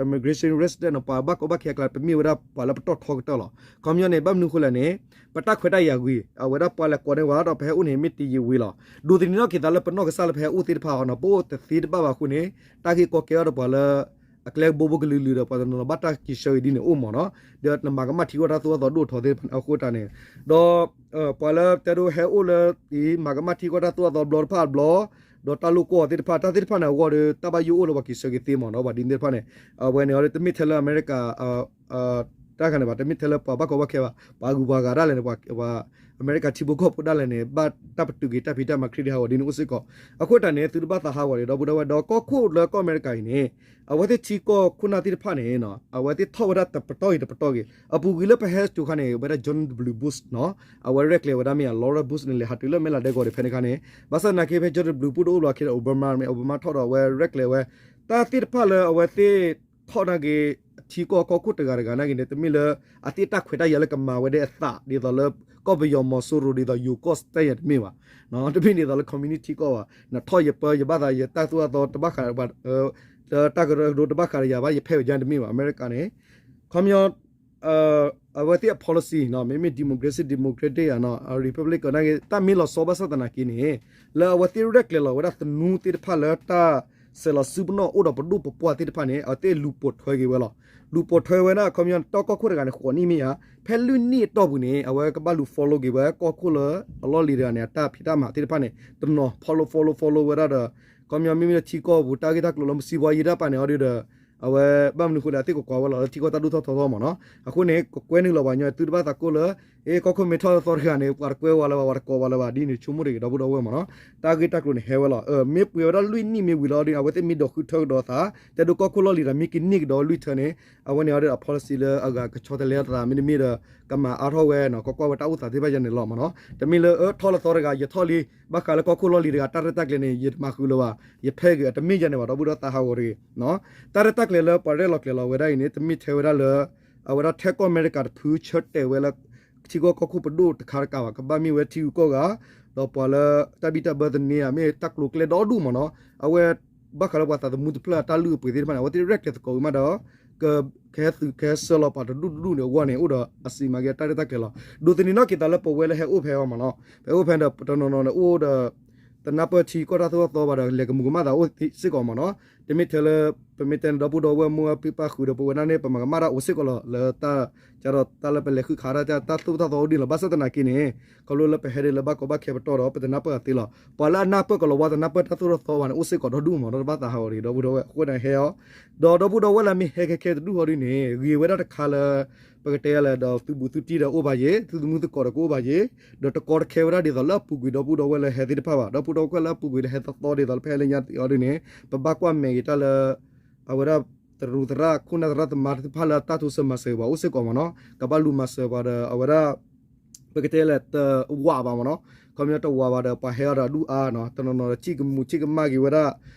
immigration resident နီၤ ပှၤဘၣ်ကီဘၣ်ခဲအကျါ ပမ့ၢ်ဝဲဒၣ်ပှၤလၢပတီၢ်ထီကတၢၢ်လီၤ. ခီပညီန့ၣ် ဘၣ်မနုၤအဃိလဲၣ်န့ၣ် ပတၢ်ခွဲးတၢ်ယာ်ဂ့ၤ အဝဲဒၣ်ပှၤလဲၤကိးန့ၢ်ပှၤဒီး ပဟဲအိၣ်န့ၣ် မ့ၢ်တယံာ်ဝံၤလီၤ. ဒိးသန့ၤထီၣ်က့ၤသးလၢပနီၢ်ကစၢ်လၢပဟဲအိၣ်သ့ၣ်တဖၣ်အီၤနီၤ ပအိၣ်တသ့တဘၣ်ဘၣ်အဃိန့ၣ် တၢ်ဂ့ၢ်ကီကဲထီၣ်ဒီးပှၤလၢ အကျဲဘိဘိကလုာ်လုာ်ဒီး ပှၤတနီၤနီၤဘၣ်တၢ်က့ၤဆှၢက့ၤဒ်န့ၣ်အိၣ်မ့ၢ်နီၤ, ဒီးနမၤကမၣ်ထံကီၢ်တၢ်သိၣ်တၢ်သီဒိၣ်ထီၣ်သ့ၣ်တဖၣ်န့ၣ် အဃိတၢ်န့ၣ်, ဒီး ပှၤလၢတဲဒိဟဲအိၣ်လၢ အံၤ မၤကမၣ်ထံကီၢ်တၢ်သိၣ်တၢ်သီဘျီတဖၣ်ဘျီ, ဒီးတၢ်လိၣ်ကီၢ်သ့ၣ်တဖၣ် တၢ်သ့ၣ်တဖၣ်န့ၣ်အဂီၢ်ဒီး တၢ်ဘၣ်ယိၣ်အိၣ်လၢပှၤက့ၤဆှၢက့ၤသ့မ့ၢ်နီၤ ပှၤဒ်န့ၣ်သ့ၣ်တဖၣ်န့ၣ်, အဝဲန့ၣ်အီၤဒီး တမ့ၢ်ထဲလၢအမဲရကၤ တၢ်ခါန့ၣ်ဘၣ် တမ့ၢ်ထဲလၢပှၤဘၣ်ကီဘၣ်ခဲဘၣ် ပှၤဂုၤပှၤဂၤဒၣ်လဲာ်န့ၣ် ပှၤ အမဲရကၤထံဖိကီၢ်ဖိဒၣ်လဲာ်န့ၣ် ဘၣ်တၢ်ပတုာ်က့ၤတၢ်ဖံးတၢ်မၤ ခရံာ်ဒ်ဟးဂီၤဒ်န့ၣ်အိၣ်စ့ၢ်ကီး, အဃိတၢ်န့ၣ် သုတဘၣ်သးဟးဂီၤန့ၣ် ဒီပုၢ်ဒီဝဲၢ် ဒီးကီၢ်ခိၣ်လၢကီၢ်အမဲရကၤအံၤန့ၣ် အဝဲသ့ၣ်ထံကီၢ်ခိၣ်နၢ်သ့ၣ်တဖၣ်န့ၣ် အဝဲသ့ၣ်ထီၣ်ဝဲဒၣ်တပတီၢ်ဂ့ၤတပတီၢ်ဂ့ၤ အပူၤကွံာ်လၢပဟဲစတိၤခါန့ၣ် ဝဲဒၣ် George W Bush နီၤ အဝဲရဲၣ်ကျဲၤဝဲဒၣ်မ့ၢ် Laura Bush န့ၣ် လဲၤဟးတုၤလၢမဲၢ်လးဒဲကဝီၤဒံးဖဲန့ၣ်ခါန့ၣ်, ဘၣ်ဆၣ်သနာ်က့ဖဲ George W Bush တအိၣ်ဘျီအခံဒီး Obama မ့ၢ် Obama ထီၣ်ဒီးအဝဲရဲၣ်ကျဲၤဝဲ တၢ်သ့ၣ်တဖၣ်လၢအဝဲသ့ၣ်ထီၣ်နာ်က့ၤ ထံကီၢ်ကီၢ်ခိၣ်တဂၤတဂၤနာ်က့ၤန့ၣ် တမ့ၢ်လၢ အသ့ၣ်တၢ်ခွဲးတၢ်ယာ်လၢကမၤဝဲဒၣ်အသး ဒ်သိးလၢ ကီၢ်ပယီၤမီၤစိရိၤဒ်သိးယိၤကီၢ်စတၢၢ်ယၤတမ့ၢ်ဘၣ်, တမ့ၢ်ဒ်သိးလၢ communist ကီၢ်ဘၣ်, နထီၣ်ယပၢယဘၣ်သး ယတၢ်သိၣ်တၢ်သီတဘၣ်ဃး တၢ်ကရၢကရိတဘၣ်ဃးဒီးယၤဘၣ် ယဖဲးဝဲယါတမ့ၢ်ဘၣ်, အမဲရကၤန့ၣ် ခီပညီ အဝဲသ့ၣ်အ policy နီၤ မ့မ့ၢ် democracy democratic နီၤ republic နာ်က့ တၢ်မ့ၢ်လီၤဆီဘၣ်ဆၣ်သနာ်က့န့ၣ် လၢအဝဲသ့ၣ်ရဲၣ်ကျဲၤလီၤဝဲဒၣ်သနူသ့ၣ်တဖၣ်လၢတၢ်ဆဲးလီၤစုပနီၣ်အိၣ်ဒီးပဒိၣ်ပပှၢ်သ့ၣ်တဖၣ်န့ၣ် အဝဲသ့ၣ်လူၤပိာ်ထွဲက့ၤဝဲလီၤ. လူၤပိာ်ထွဲဝဲဒၣ် ခီပညီ တၢ်ကီၢ်ခိၣ်တဂၤန့ၣ် ဃိးနံၣ်မ့ၢ်ဧါ, ဖဲလွံၢ်နံၣ်အတီၢ်ပူၤန့ၣ် အဝဲကဘၣ်လူၤ follow က့ၤဝဲကီၢ်ခိၣ်လၢအလီၢ်လံၤတဂၤန့ၣ် အတၢ်ဖံးတၢ်မၤသ့ၣ်တဖၣ်န့ၣ် တနီၤ follow follow follow ဝဲဒၣ်ဒီး ခီပညီမ့မ့ၢ်လၢထံကီၢ်ပူၤ တၢ်ဂ့ၢ်တၢ်ကျိၤလၢမုၢ်စံဘှါယံၤတၢ်ပာ်န့ၣ်အီၤဒုဒီး အဝဲဘၣ်မနုၤအဃိလဲၣ် အသ့ၣ်ကကွၢ်ဝဲလီၤလၢထံကီၢ်တၢ်ဒိၣ်ထီၣ်ထီထီၣ်မ့ၢ်နီၤ. အဃိန့ၣ် ကကွဲနုာ်လီၤပှၤကညီ သုတဘၣ်သးကိၢ်လၢ အ့ၣ်ကီၢ်ခိၣ်မ့ၢ်ထီၣ်သီတဂၤန့ၣ် ပှၤတကွဲဝဲလၢၤဘၣ် ပှၤတကိးဝဲလၢၤဘၣ် ဒ်န့ၣ်ဆိကမိၣ်တဂ့ၤ ဒီပုၢ်ဒီဝဲၢ်မ့ၢ်နီၤ. တၢ်ဂ့ၢ်တၢ်ကျိၤန့ၣ်ဟဲဝဲလီၤ. မ့ၢ်ပှဲၤဝဲဒၣ်လွံၢ်နံၣ်မ့ၢ်ဝံၤလီၤဒ်န့ၣ် အဝဲသ့ၣ်မ့ၢ်ဒိးဃုထၢကဒီးသး တဲဒိကီၢ်ခိၣ်လီၢ်လံၤဒီး မ့ၢ်ကန့ၢ်ကဒီးလွံၢ်ထၢန့ၣ် အဝဲန့ၣ်အီၤဒ်အ policy လၢအဂၤကဆီတလဲသး မ့တမ့ၢ်ဒီး ကမၤအါထီၣ်ဝဲနီၤ ကကွၢ်ဝဲတၢ်အိၣ်သးသ့ၣ်တဖၣ်ယါန့ၣ်လီၤမ့ၢ်နီၤ. တမ့ၢ်လၢအၢထီၣ်လၢသီတဂၤ ယထီၣ်လံ ဘၣ်ဃးလၢကီၢ်ခိၣ်လီၢ်လံၤတဂၤ တၢ်ရဲၣ်တၢ်ကျဲၤန့ၣ် ယတမၤဃုာ်လၢၤဘၣ် ယဖဲဂ့ၤ အတမ့ၢ်ယါန့ၣ်ဘၣ် ဒီပုၢ်ဒီဝဲၢ်သးဟးဂီၤတဂ့ၤ တၢ်ရဲၣ်တၢ်ကျဲၤလၢပှၤရဲၣ်လီၤကျဲၤလီၤဝဲဒၣ်အံၤန့ၣ် တမ့ၢ်ထဲဝဲဒၣ်လၢ အဝဲဒၣ်ထဲကီၢ်အမဲရကၤတဖုဆၢတဲာ်ဝဲလၢ ထံကီၢ်ကီၢ်ခိၣ်ပဒိၣ်တခါတကးဘၣ် ကဘၣ်မ့ၢ်ဝဲထံဂုၤကီၢ်ဂၤ ဒီးပှၤလၢတၢ်ဘံၣ်တၢ်ဘၢသန့ဧါ မ့ၢ်တၢ်ကျိၤကျဲဒီဒူၣ်မ့ၢ်နီၤ အဝဲ ဘၣ်ဃးလၢပှၤသးသမူတဖျၢၣ်အတၢ်လုၢ်အပှ့ၤသ့ၣ်တဖၣ်န့ၣ် အဝဲသ့ၣ်ရဲၣ်ကျဲၤသကိးဝံၤမးဒီး ကဟဲသုးကဟဲဆှၢလီၤပှၤတဒူၣ်တဒူၣ်န့ၣ်အဂီၢ်န့ၣ် အိၣ်ဒီးအစံးမၤက့ၤတၢ်ရဲၣ်တၢ်ကျဲၤလီၤ. ဒိးသန့ၤနီၣ်က့ၤသးလၢပဝဲလၢဟဲအိၣ်ဖဲအီၤမ့ၢ်နီၤ ပဟဲအိၣ်ဖဲဒီး တနီၤနီၤန့ၣ်အိၣ်ဒီး သနၢ်ပၢၢ်ထံကီၢ်တၢ်သိၣ်တၢ်သီဘၣ်ဒီး လဲၤကမူးကမၣ်သးအိၣ်စ့ၢ်ကီးမ့ၢ်နီၤ. တမ့ၢ်ထဲလၢ ပမ့ၢ်တဲန့ၣ် ဒီပုၢ်ဒီဝဲၢ်မိၢ်ပၢ်ပၢ်ဃုာ်ဒီး ပဝဲဒၣ်န့ၣ် ပမၤကမၣ်တၢ်အိၣ်စ့ၢ်ကီးလီၤ လၢတၢ် ကဒီးတၢ်လၢပလဲၤဃုခးတၢ်တၢ်သိၣ်တၢ်သီအိၣ်ဒ်န့ၣ်လီၤ. ဘၣ်ဆၣ်သနာ်က့န့ၣ် ခီဖျိလၢပဟဲဒ်လၢဘၣ်ကီဘၣ်ခဲပတီၢ်ဒီး ပတနၢ်ပၢၢ်အီၤသ့လီၤ. ပှၤလၢအနၢ်ပၢၢ်ကလီၤဝါတနၢ်ပၢၢ်တၢ်သိၣ်တၢ်သီဘၣ်န့ၣ် အိၣ်စ့ၢ်ကီးဒီဒူၣ်မ့ၢ်နီၤ တဘၣ်သးဟးဂီၤတဂ့ၤ ဒီပုၢ်ဒီဝဲၢ် အဃိန့ၣ်ဟဲအီၤ ဒီးဒီပုၢ်ဒီဝဲၢ်လၢမ့ၢ်ဟဲခဲခဲတဒူၣ်ဟီဒ်န့ၣ် ဂ့ၤဝဲဒၣ်တခါလၢ ပကတဲလၢဒီးသုးဘူးသုတံၢ်ဒီးအိၣ်ဘၣ်ယ့ၤ သုသမူသကိးဒီးကအိၣ်ဘၣ်ယ့ၤ ဒီးတကီတခဲဝဲဒၣ်ဒ်သိးလၢအပူၤကွံာ်ဒီပုၢ်ဒီဝဲၢ်လၢဟဲသ့ၣ်တဖၣ်ဘၣ် ဒီပုၢ်ဒီဝဲၢ်လၢအပူၤကွံာ်လၢဟဲသီသီဒ်သိးလၢဖဲလၢညါသ့ၣ်အီၤဒ်န့ၣ် ပဘၣ်ကွၢ်မဲာ်က့ၤတၢ်လၢ အဝဲဒၣ် တရူးသရၣ်ခိၣ်နၢ်သရၣ်သမါသ့ၣ်တဖၣ်လၢတၢ်တိစၢၤမၤစၢၤပှၤအိၣ်စ့ၢ်ကီးမ့ၢ်နီၤ ကဘၣ်လူၤမၤစၢၤပှၤဒီး အဝဲဒၣ် ပကတဲလၢတဝးဘၣ်မ့ၢ်နီၤ ခီပညီတဝးဘၣ်ဒီး ပှၤဟဲအီၤဒီးအဒူၣ်အါနီၤ တနီၤနီၤဒီး ထံၣ်ကမူးထံၣ်ကမၣ်က့ၤဝဲဒၣ်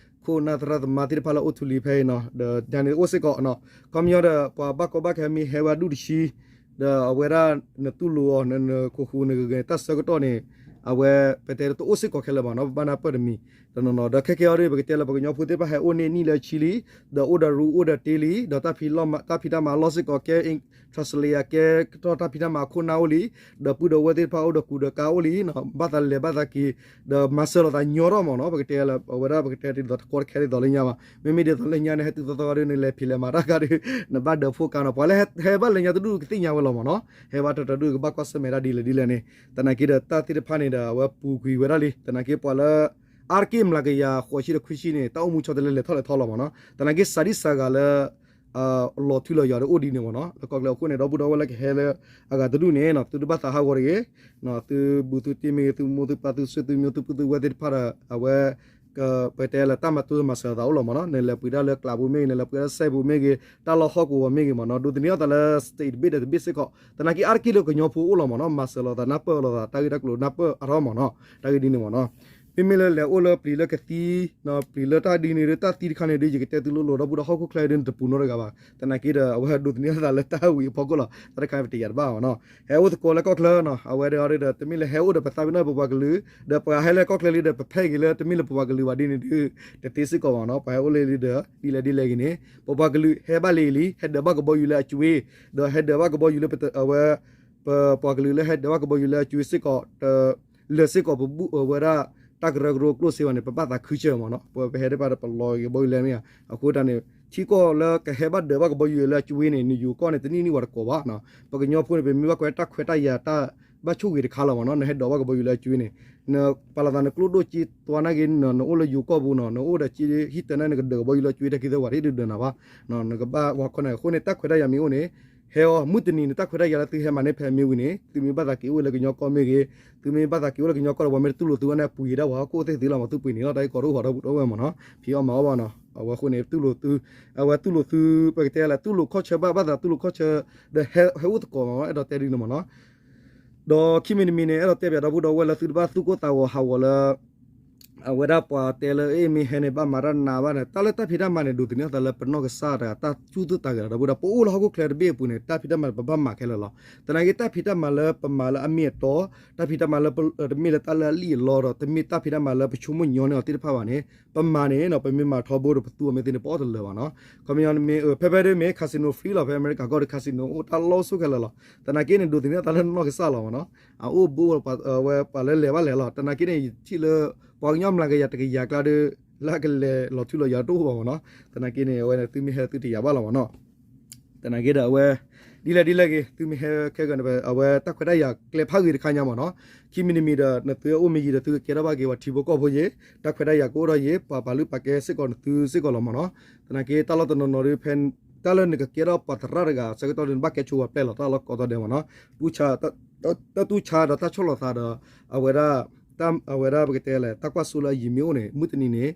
ခိၣ်နၢ်သရၣ်သမါသ့ၣ်တဖၣ်လၢအိၣ်ထူလံၤဖဲအံၤနီၤ ဒီးဒ်န့ၣ်အိၣ်စ့ၢ်ကီးနီၤ ခီပညီဒီး ပှၤဘၣ်ကီဘၣ်ခဲမ့ၢ်ဟဲဝဲဒၣ်ဒူၣ်တဆံ ဒီးအဝဲဒၣ်နတူၢ်လိာ်အီၤ နနခိၣ်ဃူနဂဲၤဂဲၤတၢ်ဆၢကတီၢ်န့ၣ် အဝဲ ပတဲတအိၣ်စ့ၢ်ကီးခဲလၢာ်ဘၣ်နီၤ ပဘၣ်နၢ်ပၢၢ်တမံၤ တနီၤနီၤ ဒီးခဲကဲအီၤဒီး ပကတဲလၢပှၤကညီဖိသ့ၣ်တဖၣ်ဟဲအိၣ်န့ၢ်နံၣ်လၢအဆံလံ ဒီးအိၣ်ဒီးရူအိၣ်ဒီးတ့လံ ဒီးတၢ်ဖံးတၢ်မၤအလီၢ်စ့ၢ်ကီးကဲ translate ကဲကတီၢ်တၢ်ဖံးတၢ်မၤအခိၣ်နၢ်အိၣ်လံ ဒီးပုၢ်ဒီဝဲၢ်သ့ၣ်တဖၣ်အိၣ်ဒီးကူဒီးကၤအိၣ်လံ ဘၣ်သးလဲၤဘၣ်သးက့ၤ ဒီးမၤစၢၤလိာ်သးညီထီၣ်မ့ၢ်နီၤ ပကတဲလၢ အဝဲဒၣ်ပကတဲဒ်သိးတကီတခဲဒ်သိးလၢညါဘၣ် မ့မ့ၢ်ဒ်သိးလၢညါန့ၣ် ဟဲတုၤသီသီဂီၤဒုး နလဲၤဖံးလဲၤမၤတၢ်ဂၤဒုး နဘၣ်ဒၢးဖိကါနီၤ ပှၤလၢဟဲဘၣ်လၢညါတဒူၣ်ကသ့ၣ်ညါဝဲလီၤမ့ၢ်နီၤ ဟဲဘၣ်တတီၤဒုးကဘၣ်ကွၢ်ဆၢၣ်မဲာ်ဒၣ်ဒ်လဲၣ်ဒ်လဲၣ်န့ၣ် သနာ်က့ဒီးတၢ်သ့ၣ်တဖၣ်န့ၣ်ဒီး အဝဲပူၤကွံာ်ဝဲဒၣ်လံ သနာ်က့ပှၤလၢ အါတက့ၢ်မျးကယၤဃိးဆံဒီးခွံဆံန့ၣ် တၢ်အိၣ်မူဆီတလဲလဲၤထီၣ်လဲၤထီလီၤမ့ၢ်နီၤ သနာ်က့စၤဒံစၤဂၤလၢ လီၤထူလီၤယိာ်ဒီးအိၣ်ဒ်န့ၣ်မ့ၢ်နီၤ လၢကီၢ်ချၢအဃိန့ၣ် ဒီပုၢ်ဒီဝဲၢ်လၢကဟဲလၢအဂၤတဒူၣ်န့ၣ် သုတဘၣ်သးဟးဂီၤတဂ့ၤ သုဘူးသုတံၢ်မ့ၢ်ဂ့ၤ သုမိၢ်သုပၢ်သုဆွေသုမျိုးသုပုၢ်သုဝဲၢ်သ့ၣ်တဖၣ်ဒီး အဝဲ ကပတဲလၢတၢ်မၤတိစၢၤမၤစၢၤအသးအိၣ်လီၤမ့ၢ်နီၤ နလဲၤပှ့ၤဒၣ်လၢကျးပူၤမ့ၢ်ဂ့ၤ နလဲၤပှ့ၤဒၣ်လၢစဲပူၤမ့ၢ်ဂ့ၤ တၢ်လီၢ်ဟီၣ်ကဝီၤမ့ၢ်ဂ့ၤမ့ၢ်နီၤ ဒိးသန့ၤအသးလၢ state တဘ့ၣ်ဒီးတဘ့ၣ်စ့ၢ်ကီး သနာ်က့အါတက့ၢ်လၢကညီဖိအိၣ်လီၤမ့ၢ်နီၤ မၤစၢၤလိာ်သးနၢ်ပၢၢ်လိာ်သး တၢ်ဂ့ၢ်တၢ်ကျိၤနၢ်ပၢၢ်အါထီၣ်မ့ၢ်နီၤ တၢ်ဂ့ၢ်ဒ်န့ၣ်မ့ၢ်နီၤ မ့မ့ၢ်လၢလဲၤအိၣ်လၢပျံၤလၢကသံ ပျံၤလၢတၢ်ဒ်န့ၣ်ဒီး တၢ်သံတခါန့ၣ်ဒီး ယကတဲသုလိၤလိၤ ဒီပုၢ်ဒီဝဲၢ်ဟီၣ်ခိၣ်ချၢဒ်န့ၣ် တပူၤနီတဂၤဘၣ် သနာ်က့ဒီး အဝဲဒိးသန့ၤအသးလၢတၢ်ဝံၤအဖီခိၣ်လီၤ တၢ်တခါပတယာ်တဘၣ်မ့ၢ်နီၤ ဟဲအိၣ်သကိးလၢကီၢ်ချၢနီၤ အဝဲဒီးအီၤဒီး တမ့ၢ်လၢဟဲအိၣ်ဒီးပသးပ့ၤနီၣ်ပပှၤကလုာ် ဒီးပှၤဟဲလၢကီၢ်ချၢလံဒီး ပဖဲဂ့ၤလၢတမ့ၢ်လၢပပှၤကလုာ်ဘၣ်ဒ်န့ၣ်ဒီး တသ့စ့ၢ်ကီးဘၣ်နီၤ ပှၤဟဲအိၣ်လၢလံဒီး ဒ်လဲၣ်ဒ်လဲၣ်ဂ့ၤန့ၣ် ပပှၤကလုာ်ဟဲဘၣ်လံလံ ဟဲဒၢးဘၣ်ကဘီယူၤလၢအကွ့ ဒီးဟဲဒၢးဘၣ်ကဘီယူၤလၢ အဝဲ ပပှၤကလုာ်လၢဟဲဒၢးဘၣ်ကဘီယူၤလၢအကွ့စ့ၢ်ကီး တ လၢာ်စ့ၢ်ကီးပဘူၣ်အဝဲဒၣ် တၢ်ကရၢကရိအကျိၣ်စ့ဘၣ်န့ၣ် ပဘၣ်သးခုစၢၤမ့ၢ်နီၤ ပဟဲဒၢးဘၣ်ဒီးပလီၤကဘီယူၤလဲၢ်မ့ၢ်ဧါ အဃိတၢ်န့ၣ် ထံကီၢ်လၢကဟဲဘၣ်ဒၢးဘၣ်ကဘီယူၤလၢအကွ့န့ၣ် နယူၤကီၢ်န့ၣ် တနံၣ်နံၣ်ဝဲတကိးဘၣ်နီၤ ပကညီဖိန့ၣ် ပမ့ၢ်ဘၣ်ကွၢ်တၢ်ခွဲးတၢ်ယာ်တၢ် ဘၣ်ဆိၣ်ဂ့ၤတခါလီၤမ့ၢ်နီၤ နဟဲဒၢးဘၣ်ကဘီယူၤလၢအကွ့န့ၣ် နပာ်လီၤသးနကျိၣ်ဒိၣ်က့သွါနာ်က့ နအိၣ်လၢယိၤကီၢ်ပူၤနီၤ နအိၣ်ဒီးက့ဟံၣ်တၢ်န့ၣ် နကဒၢးကဘီယူၤလၢအကွ့တၢ်ခံသၢဝဲတဟ့ၣ်ဒုးဒၢးနၤဘၣ် နကဘၣ်ဝဲခီန့ၣ် အဃိန့ၣ် တၢ်ခွဲးတၢ်ယာ်မ့ၢ်အိၣ်န့ၣ် ဟဲအီၤ မုၢ်တနံၤန့ၣ် တၢ်ခွဲးတၢ်ယာ်လၢသုဟဲမၤန့ၢ်ဖဲမ့ၢ်ဝံၤန့ၣ် သုမ့ၢ်ဘၣ်သးက့ၤအိၣ်လၢကညီကီၢ်မ့ၢ်ဂ့ၤ သုမ့ၢ်ဘၣ်သးက့ၤအိၣ်လၢကညီကီၢ်ဒီး ပှၤမ့ၢ်တတူၢ်လိာ်သုဝဲန့ၣ် ပှ့ၤဒၣ်ပှၤဟီၣ်ခိၣ်သ့ၣ်သ့လီၤမး သုပှ့ၤန့ၣ်လီၤ တၢ်အံၤကီးတအိၣ်ဘၣ်ဒီပုၢ်ဒီဝဲၢ်မ့ၢ်နီၤ ဖံးအီၣ်မၤအီၣ်ဘၣ်နီၤ အဝဲအဃိန့ၣ် တူၢ်လိာ်သု အဝဲတူၢ်လိာ်သု ပကတဲလၢ တူၢ်လိာ်ခီၣ်ဆၢဘၣ် ဘၣ်သးတူၢ်လိာ်ခီၣ်ဆၢ ဒီးဟဲအိၣ်သကိးမး အဲၣ်ဒိးတဲဒ်န့ၣ်မ့ၢ်နီၤ ဒီးခံမံၤတမံၤန့ၣ် အဲၣ်ဒိးတဲပၠးဒီပုၢ်ဒီဝဲၢ်လၢသုတဘၣ်သူၣ်ကိၢ်သးဂီၤဟးဂီၤလၢ အဝဲဒၣ်ပှၤတဲလၢ အ့ၣ် မ့ၢ်ဟဲန့ၣ် ဘၣ်မၤတၢ်နးဘၣ်န့ၣ် တၢ်လၢတၢ်ဖံးတၢ်မၤန့ၣ် ဒိးသန့ၤအသးလၢပနီၢ်ကစၢ်တဂၤ တၢ်စူၢ်သုးသးဂဲၤလီၤ ဒီပုၢ်ဒီဝဲၢ် ပအိၣ်လၢဟီၣ်ခိၣ်ချၢတဘ့ၣ်အပူၤန့ၣ် တၢ်ဖံးတၢ်မၤပဘၣ်မၤခဲလၢာ်လီၤ. သနာ်က့ တၢ်ဖံးတၢ်မၤလၢပမၤလၢအမ့ၢ်အတီ, တၢ်ဖံးတၢ်မၤလၢ တမ့ၢ်လၢတၢ်လၢအလံၣ်အလီဒီး တမ့ၢ်တၢ်ဖံးတၢ်မၤလၢပဆိကမိၣ်ညီန့ၢ်အီၤသ့ၣ်တဖၣ်ဘၣ်န့ၣ် ပမၤန့ၣ်နီၤ ပမ့ၢ်မၤထီဘိဒီး ပသူအီၤမ့ၢ်သ့န့ၣ် ပအီၣ်တလၢာ်ဘၣ်နီၤ. ခီပညီမ့ၢ် ဖဲဖဲဒၣ်မ့ၢ် casino free လီၤ. ဖဲအမဲရကၤကီၢ်ဒီး casino အိၣ်တၢ်လီၢ်အိၣ်ဆူၣ်ခဲလၢာ်လီၤ. သနာ်က့န့ၣ် ဒိးသန့ၤအသးလၢနီၢ်ကစၢ်လီၤမ့ၢ်နီၤ. အအိၣ်ဘူးဝဲ ပှၤလၢလဲၤဘၣ်လဲၤလီၤ. သနာ်က့န့ၣ် ယထံၣ်လၢ ပှၤကညီမျးကယၤတကယၤကျါဒီး လၢအကလဲၤလီၤထူလီၤယိာ်တအိၣ်ဘၣ်မ့ၢ်နီၤ. သနာ်က့န့ၣ် အဝဲန့ၣ် သုမ့ၢ်ဟဲသုတယာ်ဘၣ်လီၤမ့ၢ်နီၤ. သနာ်က့ဒီးအဝဲ ဒ်လဲၣ်ဒ်လဲၣ်ဂ့ၤ သုမ့ၢ်ဟဲခဲကနံၣ် အဝဲတၢ်ခွဲးတၢ်ယာ်ကျဲဖးဂ့ၤတခါညါမ့ၢ်နီၤ, ခံမံၤတမံၤဒီး နသုအိၣ်မ့ၢ်ယံၤဒီး သုကကဲထီၣ်ဘၣ်က့ၤပှၤထံဖိကီၢ်ဖိယ့ၤ, တၢ်ခွဲးတၢ်ယာ်ကအိၣ်ထီၣ်ယ့ၤ, ပှၤပာ်လုၢ်ပာ်ကဲစ့ၢ်ကီးနသုစ့ၢ်ကီးလီၤမ့ၢ်နီၤ. သနာ်က့တၢ်လီၢ်တနီၤနီၤဒီး ဖဲတၢ်လၢနကကဲထီၣ်ပှၤသရၣ်တဂၤ ဆၢကတီၢ်ဒီးနဘၣ်ကဲဆိပှၤပျဲၢ်လီၤ တၢ်လီၢ်ကိးသီဒဲးမ့ၢ်နီၤ, တၢ်တူၢ်ဆါဒီးတၢ်ဆီၣ်လီၤသးဒီး အဝဲဒၣ် အဝဲဒၣ်ပကတဲလဲၣ် တၢ်ကွၢ်စိလၢအယံၤမ့ၢ်အိၣ်န့ၣ် မုၢ်တနံၤန့ၣ်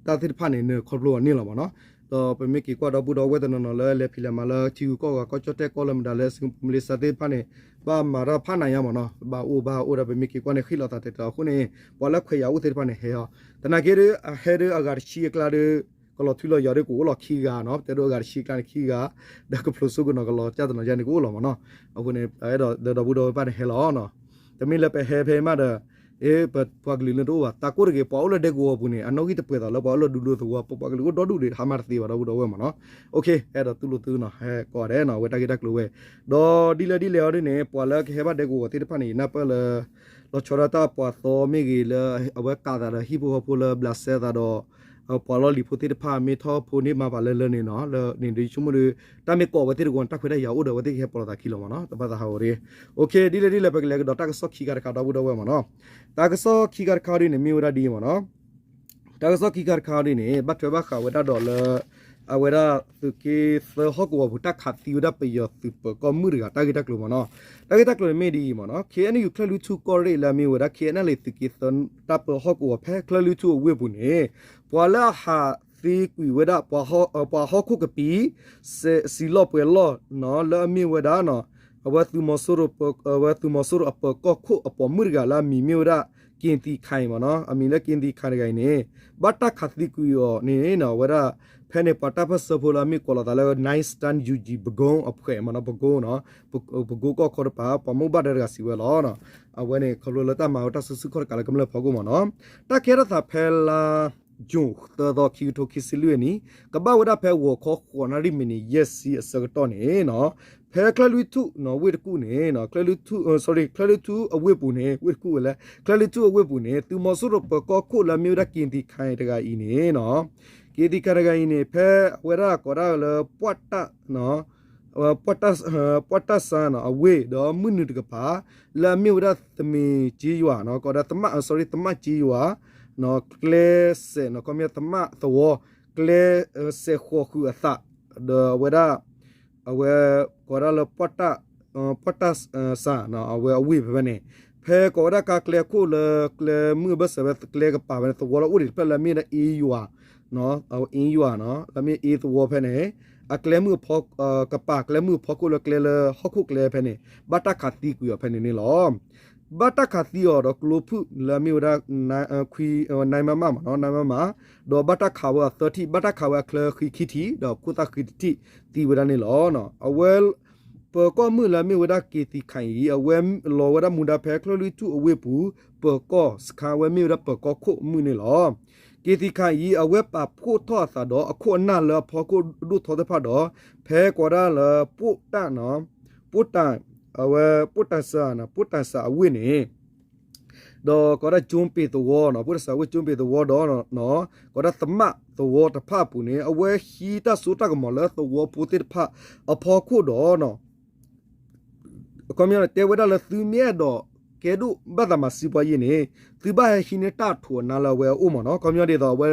တၢ်သ့ၣ်တဖၣ်န့ၣ် နခီဖျိအီၤန့ၣ်လီၤမ့ၢ်နီၤ. ဒီးပမ့ၢ်က့ၤကွၢ်ဒီပုၢ်ဒီဝဲၢ်တနီၤနီၤလၢ လဲၤဖံးလဲၤမၤလၢထံဂုၤကီၢ်ဂၤကီၢ်ကၠီၣ်တဲၣ်ကီၢ်လၢမတၤလၢ Singapore Malaysia သ့ၣ်တဖၣ်န့ၣ် ဘၣ်မၤတၢ်ဖးနးညါမ့ၢ်နီၤ, ဘၣ်အိၣ်ဘၣ်အိၣ်ဒီး ပမ့ၢ်က့ၤကွၢ်န့ၣ် ဃ့ၢ်လီၤသးတဲာ်တဲာ်အဃိန့ၣ် ပှၤလၢခွဲးယာ်အိၣ်သ့ၣ်တဖၣ်န့ၣ် ဟဲအီၤ, သနာ်က့ဒီး အဟဲဒီးအဂၤတဆံအကျါဒီး ကလီၤထွံလီၤယာ်ဒီးကအိၣ်လီၤခံဂၤနီၤ, ပတဲဒိးအဂၤတဆံအကျါန့ၣ်ခံဂၤ, ဒီးကဖျိးစိကနီၤကလီၤကၢ်တနီၤယါန့ၣ်ကအိၣ်လီၤမ့ၢ်နီၤ. အဃိန့ၣ် အဲၣ်ဒိးဒီပုၢ်ဒီဝဲၢ်တဖၣ်န့ၣ်ဟဲလီၤနီၤ. တမ့ၢ်လၢပဟဲဖဲမးဒီး အ့ ပပှၤကလုာ်လၢတအိၣ်ဘၣ်, တၢ်ကိၢ်တဂ့ၤ ပှၤအိၣ်လၢဒဲကဝီၤပူၤန့ၣ် အနီၣ်ဂံၢ်တပှဲၤသးလၢပှၤအိၣ်လၢဒူလိာ်သဝီ, ပပှၤကလုာ်အိၣ်ဒီဒူၣ်ဒီး ဟါမၢ်တသ့ဘၣ်ဒီပုၢ်ဒီဝဲၢ်မ့ၢ်နီၤ. အဲၣ်ဒိးတူၢ်လိာ်သုနီၤ, ဟဲကိးဂၤဒဲးနီၤ, အဝဲတၢ်ဂ့ၢ်တၢ်ကျိၤဝဲ, ဒီးဒ်လဲၣ်ဒ်လဲၣ်အီၤဒ်န့ၣ် ပှၤလၢကဟဲဘၣ်ဒဲကဝီၤသ့ၣ်တဖၣ်န့ၣ် ယနၢ်ပၢၢ်လၢ လီၤဆီဒၣ်တၢ်ပှၤသီမ့ၢ်ဂ့ၤလၢ အဝဲကးသးဒီးဟံၣ်ဖိဃီဖိလၢဘျးစဲသးဒီး ပှၤလီၢ်လံၤဖိသ့ၣ်တဖၣ် မ့ၢ်ထီၣ်ဖိန့ၢ်မၤပာ်လၢလၢန့ၣ်နီၤ, လၢန့ၣ်ဒီးယဆိကမိၣ်ဒီး တၢ်မ့ၢ်ကိးဝဲသ့ၣ်တဂီၤန့ၣ် တၢ်ခွဲးတၢ်ယာ်အိၣ်ဒီး အဝဲသ့ၣ်ကဟဲပိာ်လိာ်သးခံလီၤမ့ၢ်နီၤ, တဘၣ်သးဟးဂီၤတဂ့ၤ. ဒ်လဲၣ်ဒ်လဲၣ် ပကလဲၤကဒီးတၢ်ကစီၣ်ခံခါတခါဒီပုၢ်ဒီဝဲၢ်မ့ၢ်နီၤ. တၢ်ကစီၣ်ခံခါတခါဒ်န့ၣ် မ့ၢ်ဝဲဒၣ်ဒ်အံၤမ့ၢ်နီၤ. တၢ်ကစီၣ်ခံခါတခါဒ်န့ၣ် ဘၣ်ထွဲဘၣ်ဃးဝဲဒၣ်ဒီးလၢ အဝဲဒၣ်သုးက့သၢဟီၣ်ကဝီၤပူၤ တၢ်ခးသံဝဲဒၣ်ပယီၤသုးပၢၤကီၢ်မုၣ်တဂၤ တၢ်ဂ့ၢ်တၢ်ကျိၤမ့ၢ်နီၤ. တၢ်ဂ့ၢ်တၢ်ကျိၤန့ၣ်မ့ၢ်ဒ်အံၤမ့ၢ်နီၤ, ခ့ၣ်အဲၣ်ယူၣ် ချၢၣ်လွံၢ်ထူၣ်ကီၢ်ရ့ၣ်လၢအမ့ၢ်ဝဲဒၣ် ခ့ၣ်အဲၣ်ယူၣ် သုးက့သၢတၢ်ပၢဟီၣ်ကဝီၤဖဲ ချၢၣ်လွံၢ်ထူၣ်အဝ့ၢ်ပူၤန့ၣ် ပှၤလၢအဟးသံကွံာ်ဝဲဒၣ် ပှၤဟီၣ်ခိၣ်ကပံာ် စံးလီၢ်ပှဲၤလီၢ်နီၤ လၢအမ့ၢ်ဝဲဒၣ် အဝဲသုးမီၤစိရိၤ အဝဲသုးမီၤစိရိၤအပၢၤကီၢ်ခိၣ်အပိာ်မုၣ်တဂၤလၢအမံၤမ့ၢ်ဝဲဒၣ် က့ၤသံခါအံၤမ့ၢ်နီၤ, အမံၤလၢက့ၤသံခါတဂၤအံၤန့ၣ် ဘၣ်တၢ်ခးသံကွံာ်အီၤန့ၣ် အဝဲဒၣ် ဖဲန့ၣ် ပှၤတၢ်ပၢၢ်ဆၢဖိလၢအမ့ၢ်ကိးလီၤသးလၢ Nine Star Yuji ပကိ အဖှဲးမ့ၢ်နီၤ, ပကိနီၤ, ပကိကီၢ်ခီတပၤ ပှၤမိၢ်ဘၣ်ဒၢတဂၤစံးဝဲလီၤ. အဝဲန့ၣ် ခီဖျိလၢတၢ်မၤဝဲတၢ်စုဆူၣ်ခီၣ်တကးလၢကမျၢၢ်ဖီခိၣ်မ့ၢ်နီၤ. တၢ်ကဲထီၣ်သးဖဲလါ June သၢသီ ခံကထိခံဆံလွံၢ်နံၣ် ကဘၣ်ဝဲဒၣ်ဖဲဂီၤခီဃိးနၣ်ရံၣ်မံးနံးယဲၢ်ဆံအဆၢကတီၢ်န့ၣ်နီၤ, ဖဲချၢၣ်လွံၢ်ထူၣ်နီၤ ဝ့ၢ်တကူၣ်န့ၣ် ချၢၣ်လွံၢ်ထူၣ် sorry ချၢၣ်လွံၢ်ထူၣ်အဝ့ၢ်ပူၤန့ၣ် ဝ့ၢ်တကူၣ်ဝဲလဲၣ် ချၢၣ်လွံၢ်ထူၣ်အဝ့ၢ်ပူၤန့ၣ် သုးမီၤစိရိၤပၢၤကီၢ်ခိၣ်လၢအမ့ၢ်ဝဲဒၣ် က့ၤသံခါအံၤတဂၤအံၤန့ၣ်နီၤ, က့ၤသံခါတဂၤအံၤန့ၣ် ဖဲအဝဲဒၣ်ကိးဒၣ်လၢ ပှၢ်တၢ် ပှၢ်တၢ်စၢနီၤ အဝ့ၢ်ဒီးမုၢ်နုာ်တကပၤ လၢအမ့ၢ်ဝဲဒၣ်သမ့ၤကၠ့ယွၤနီၤ ကိးဒၣ်သမၣ် sorry သမၣ်ကၠ့ယွၤနီၤ ကျဲစဲးနီၤ ခီပညီသမၣ်သဝီ ကျဲ စဲးဃီၤဃုာ်အသး ဒီးအဝဲဒၣ် အဝဲကိးဒၣ်လၢ ပှၢ်တၢ်စၢနီၤ အဝဲအဝ့ၢ်ဖဲဖဲန့ၣ် ဖဲကိးဝဲဒၣ်ကါကျဲခိၣ်လၢကျဲမုၢ်အဘၢၣ်စၢၤဖဲကျဲကပၤဖဲန့ၣ် သဝီလၢအိၣ်ဒံးတဖျၢၣ်လၢအမ့ၢ်ဝဲဒၣ်အ့ယွၤ အ့ယွၤနီၤ လၢအမ့ၢ်အ့သဝီဖဲန့ၣ် အကျဲမုၢ်အဖီ ကပၤကျဲမုၢ်အဖီခိၣ်လၢကျဲလၢဟီၣ်ခိၣ်ကျဲဖဲန့ၣ် ဘၣ်တၢ်ခးသံကွံာ်အီၤဖဲန့ၣ်န့ၣ်လီၤ. ဘၣ်တၢ်ခးသံအီၤဒီးကျိဖုၣ်လၢအမ့ၢ်ဝဲဒၣ် ခွံ နံမမ မ့ၢ်နီၤ နံမမ ဒီးဘၣ်တၢ်ခးဝဲအီၤသၢထံၣ် ဘၣ်တၢ်ခးဝဲအချၢဃံခံထံၣ် ဒီးခိၣ်သၣ်ဃံတထံၣ်သံဝဲဒၣ်န့ၣ်လီၤ. အဝဲ ပၢၤကီၢ်မုၣ်လၢအမ့ၢ်ဝဲဒၣ်က့ၤသံခါအံၤ အဝဲလီၤဝဲဒၣ်မူဒါဖဲချၢၣ်လွံၢ်ထူၣ်အဝ့ၢ်ပူၤ ပၢၤကီၢ်စခါ အဝဲမ့ၢ်ဝဲဒၣ်ပၢၤကီၢ်ခိၣ်မုၣ်န့ၣ်လီၤ. က့ၤသံခါအံၤ အဝဲပာ်ဖှိၣ်ထီၣ်အသးဒီးအခိၣ်အနၢ်လၢအဖီခိၣ်ဒိၣ်ထီသ့ၣ်တဖၣ်ဒီး ဖဲကိးဒၣ်လၢ ပိၣ်တၢ် ပိၣ်တၢ် အဝဲ ပိၣ်တၢ်စၢ ပိၣ်တၢ်စၢအဝ့ၢ်န့ၣ် ဒီးကိးဒၣ်ကၠိပ့ၤသဝီနီၤ ပိၣ်တၢ်စၢအဝ့ၢ်ကၠိပ့ၤသဝီဒီး ကိးဒၣ်သမၣ်သဝီတဖၣ်အပူၤန့ၣ် အဝဲဟံးတၢ်စိတၢ်ကမီၤလၢသဝီဖိသ့ၣ်တဖၣ်အဖီခိၣ်ဒီး ခီပညီန့ၣ် တဲဝဲဒၣ်လၢသုမ့ၢ်အဲၣ်ဒိးကဲဒိၣ်ဘၣ်သးမၤစံပှၤယ့ၢ်န့ၣ် သုဘၣ်ဟဲဟံးန့ၢ်တၢ်ထိးအနါလၢအဝဲအအိၣ်မ့ၢ်နီၤ. ခီပညီဒ်သိးအဝဲ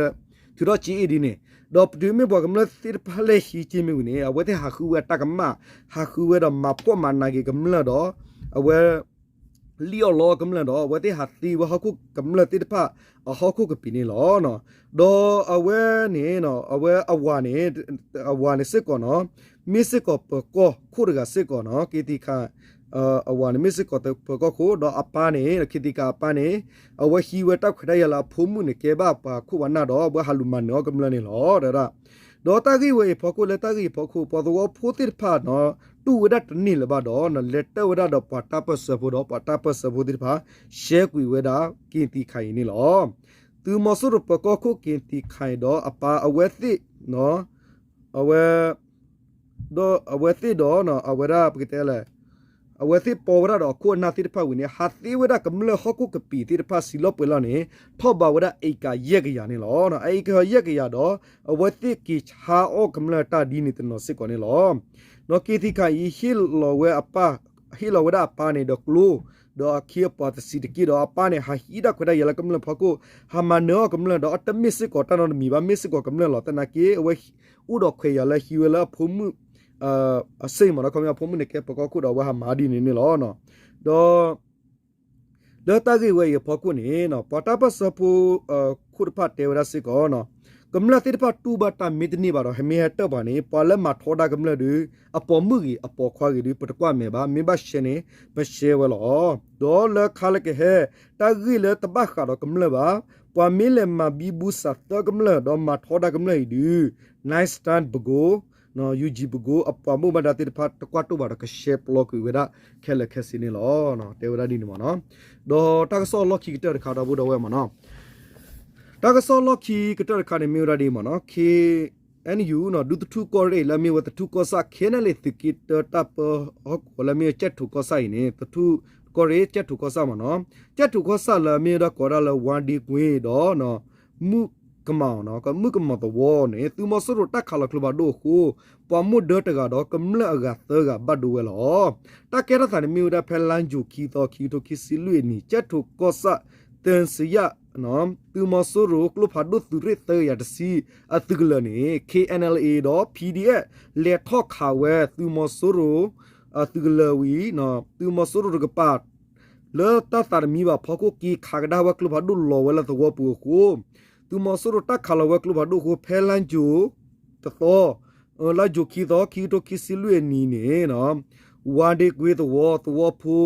ထုးထီၣ်က့အ့ၣ်ဒ်န့ၣ် ဒီးတုၤမ့ၢ်ပှၤကမျၢၢ်သ့ၣ်တဖၣ်လဲၤဟံးက့မ့ၢ်ဝံၤန့ၣ် အဝဲသ့ၣ်ဟးဃုဝဲအတၢ်ကမၣ် ဟးဃုဝဲဒီးမၤဖှီၣ်မၤနးက့ၤကမျၢၢ်ဒီး အဝဲ လံၣ်အီၣ်လီအီၣ်ကမျၢၢ်ဒီး အဝဲသ့ၣ်ဟးသံဝဲဟီၣ်ခိၣ်ကမျၢၢ်သ့ၣ်တဖၣ်အဟီၣ်ခိၣ်ကပံာ်န့ၣ်လီၤ. ဒီးအဝဲန့ၣ် အဝဲအဝၤန့ၣ် အဝၤန့ၣ်စ့ၢ်ကီးနီၤ မ့ၢ်စ့ၢ်ကီးပၢၤကီၢ်ခိၣ်တဂၤစ့ၢ်ကီးနီၤ က့ၤသံခါ အဝၤန့ၣ်မ့ၢ်စ့ၢ်ကီးပၢၤကီၢ်ခိၣ် ဒီးအပၢ်န့ၣ် က့ၤသံခါအပၢ်န့ၣ် အဝဲဟံးဝဲတၢ်ခွဲးတၢ်ယာ်လၢအဖိမုၣ်န့ၣ် ကဲဘၣ်ပှၤခိၣ်ပှၤနၢ်ဒီး အဝဲဟးလူၤမၤနၢၤအီၣ်ကမျၢၢ်န့ၣ်လီၤ. ဒီးတၢ်ဂ့ၢ်ဝဲအံၤဖီခိၣ်လၢတၢ်ဂ့ၢ်အံၤဖီခိၣ် ပှၤသဝီဖိသ့ၣ်တဖၣ်နီၤ တူၢ်ဝဲဒၣ်တန့ၢ်လၢၤဘၣ်ဒီး လဲၤတၢၢ်ဝဲဒၣ်ဒီးပှၤတၢ်ပၢၢ်ဆၢဖိဒီး ပှၤတၢ်ပၢၢ်ဆၢဖိသ့ၣ်တဖၣ် ရှဲကွံာ်ဝဲဒၣ် က့ၤသံခါအံၤန့ၣ်လီၤ. သုးမီၤစိရိၤပၢၤကီၢ်ခိၣ်က့ၤသံခါအံၤဒီး အပၢ်အဝဲသ့ၣ် အဝဲ ဒီးအဝဲသ့ၣ်ဒီး အဝဲဒၣ်ပကတဲလဲၣ် အဝဲသ့ၣ်ပီဝဲဒၣ်ဒီးအခိၣ်အနၢ်သ့ၣ်တဖၣ်ဝံၤန့ၣ် ဟးသ့ဝဲဒၣ်ကမျၢၢ်ဟီၣ်ခိၣ်ကပံာ်သ့ၣ်တဖၣ်စံးလီၢ်ပှဲၤလီၢ်န့ၣ် ထီၣ်ဘးဝဲဒၣ် acre ယဲၢ်ကယၤန့ၣ်လီၤ. acre ယဲၢ်ကယၤဒီး အဝဲသ့ၣ်က့ၤဆါအီၣ်ကမျၢၢ်တၢ်ဒ်န့ၣ်တနီၤစ့ၢ်ကီးန့ၣ်လီၤ. နီၢ်က့သံခါအံၤ ဟ့ၣ်လီၤဝဲအပၢ်, ဟ့ၣ်လီၤဝဲဒၣ်အပၢ်န့ၣ်ဒီးကျိ ဒီးအခ့အပှၤတဆံးတက့ၢ်ဒီး အပၢ်န့ၣ် ဟးဟံးဒၣ်ခွဲးတၢ်ယာ်လၢကမျၢၢ်ဖီခိၣ်, ဟးမၤနၢၤအီၣ်ကမျၢၢ် ဒီးအတမ့ၢ်စ့ၢ်ကီးတၢ်နီတမံၤဘၣ်, မ့ၢ်စ့ၢ်ကီးကမျၢၢ်လီၤ. သနာ်က့ အဝဲအိၣ်ဒီးခွဲးယာ်လၢဟံးဝဲလၢအဖိမုၣ် အစ့ၢ်မ့ၢ်နီၤ, ခီပညီအဖိမုၣ်န့ၣ်ကဲပၢၤကီၢ်ခိၣ်ဒီးအဝဲဟးမၤဒ်န့ၣ်န့ၣ်လီၤ. ဒီး လၢတၢ်ဂ့ၢ်ဝဲအံၤအဖီခိၣ်န့ၣ် ပှၤတၢ်ပၢၢ်ဆၢဖိ ခိၣ်တဖၣ်တဲဝဲဒၣ်စ့ၢ်ကီး, ကမျၢၢ်သ့ၣ်တဖၣ်တူၢ်ဘၣ်တၢ်မ့ၢ်တန့ၢ်ဘၣ်ဒီး ဟဲမ့ၢ်ဟဲတၢၣ်ပှၤန့ၣ် ပှၤလၢမၤထီဒါကမျၢၢ်ဒီး အပိာ်မုၣ်ဂ့ၤ အပိာ်ခွါဂ့ၤဒီး ပတကွၢ်မဲာ်ဘၣ်, မ့ၢ်ဘၣ်ရှဲန့ၣ် ပရှဲဝဲလီၤ. ဒီးလၢခါလၢကဟဲ တၢ်ဂ့ၢ်လၢတဘၣ်ဃးဒီးကမျၢၢ်ဘၣ်, ပှၤမ့ၢ်လဲၤမၤဘံဘူစးသၢကမျၢၢ် ဒီးမၤထီဒါကမျၢၢ်အံၤဒုး Nine Stand ပကိး ယူၣ်ကၠံၣ်ပကိး အပှၤဘၣ်မူဘၣ်ဒါသ့ၣ်တဖၣ် တကွၢ်တိၢ်ဘၣ်ဒီး ကရှဲပျီကွံာ်ဝဲဒၣ်ခဲလၢာ်ခဲဆ့န့ၣ်လီၤ. တဲဝဲဒၣ်ဒ်န့ၣ်မ့ၢ်နီၤ. ဒီးတၢ်ကစီၣ်လီၢ်ခံကတၢၢ်တခါ ဒီပုၢ်ဒီဝဲၢ်မ့ၢ်နီၤ, တၢ်ကစီၣ်လီၢ်ခံကတၢၢ်တခါန့ၣ် မ့ၢ်ဝဲဒၣ်ဒ်မ့ၢ်နီၤ, ခ့ၣ်အဲၣ်ယူၣ် ဒူသထူၣ်ကီၢ်ရ့ၣ် လၢအမ့ၢ်ဝဲသထူၣ်ကီၢ်ဆၣ် ခဲနလ့ၣ်သုးက့တၢတၢ်ပၢဟီၣ်ကဝီၤ လၢအမ့ၢ်ဝဲကၠဲၣ်ထိၣ်ကီၢ်ဆၣ်အံၤန့ၣ် သထူၣ်ကီၢ်ရ့ၣ် ကၠဲၣ်ထိၣ်ကီၢ်ဆၣ်မ့ၢ်နီၤ, ကၠဲၣ်ထိၣ်ကီၢ်ဆၣ်လၢအမ့ၢ်ဝဲဒၣ်ကိးဝဲဒၣ်လၢ ဝါဒ့ကွ့ဒီး မုၣ်ကမီၤ, မုၣ်ကမီၤသဝီန့ၣ် သုးမီၤစိရိၤတၢ်ခးလီၤကျိဖးဒိၣ်အဃိ ပှၤမိၢ်ဒၢတဂၤဒီးကမျၢၢ်အဂၤသၢဂၤဘၣ်ဒိဝဲလီၤ. တၢ်ကဲထီၣ်သးန့ၣ်မ့ၢ်ဝဲဒၣ်ဖဲလါယူၤခံသီ ခံကထိခံဆံလွံၢ်အနံၤ ကၠဲၣ်ထိၣ်ကီၢ်ဆၣ် တၢစံယၣ် သုးမီၤစိရိၤကျိဖးဒိၣ်သုးရ့ၣ်သၢကယၤတဆံ အသုးကလၢၤန့ၣ် K N L A ဒီး P D F လဲၤထီၣ်ခးဝဲသုးမီၤစိရိၤ အသုးကလၢၤဝံၤ သုးမီၤစိရိၤတကပၤ လၢတၢ်သးတမံဘၣ်ဖီခိၣ် က့ၤခးကဒါဝဲကျိဖးဒိၣ်လီၤဝဲလၢသဝီပူၤအဃိ သုးမီၤစိရိၤတၢ်ခးလီၤဝဲကျိဖးဒိၣ်အဃိ ဖဲလါယူၤတသီ, လါယူၤခံသီ ခံကထိခံဆံလွံၢ်အနံၤန့ၣ် ဝါဒ့ကွ့သဝီ သဝီဖိ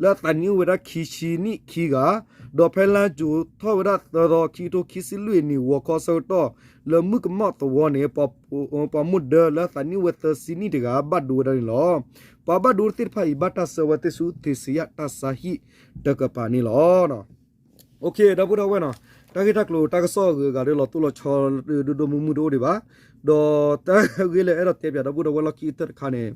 လၢအသးနံၣ်အိၣ်ဝဲဒၣ်ခံဆံနံၣ်ခံဂၤ, ဒီးဖဲလါယူၤထီၣ်ဝဲဒၣ်သၢသီ ခံကထိခံဆံလွံၢ်အနံၤ ဂီၤခီဆၢကတီၢ် လၢမုၣ်ကမီၤသဝီန့ၣ် ပှၤမိၢ်ဒၢလၢအသးနံၣ်အိၣ်ဝဲသၢဆံနံၣ်တဂၤ ဘၣ်ဒိဝဲဒၣ်န့ၣ်လီၤ. ပှၤဘၣ်ဒိသ့ၣ်တဖၣ်အံၤ ဘၣ်တၢ်ဆှၢဝဲသ့ၣ်ဆူသ့ၣ်စံယၣ်တၢ်ဆါဟံၣ်တကပၤန့ၣ်လီၤ. ဒီပုၢ်ဒီဝဲၢ်နီၤ, တၢ်ဂ့ၢ်တၢ်ကျိၤတၢ်ကစီၣ်အဂုၤအဂၤဒ်လီၤတိၢ်လီၤဆီဒိၣ်ဒိၣ်မုၢ်မုၢ်တအိၣ်ဒံးဘၣ်, ဒီးတၢ်ဂ့ၢ်လၢအဲၣ်ဒိးတဲပၠးဒီပုၢ်ဒီဝဲၢ်လီၢ်ခံကတၢၢ်တခါန့ၣ်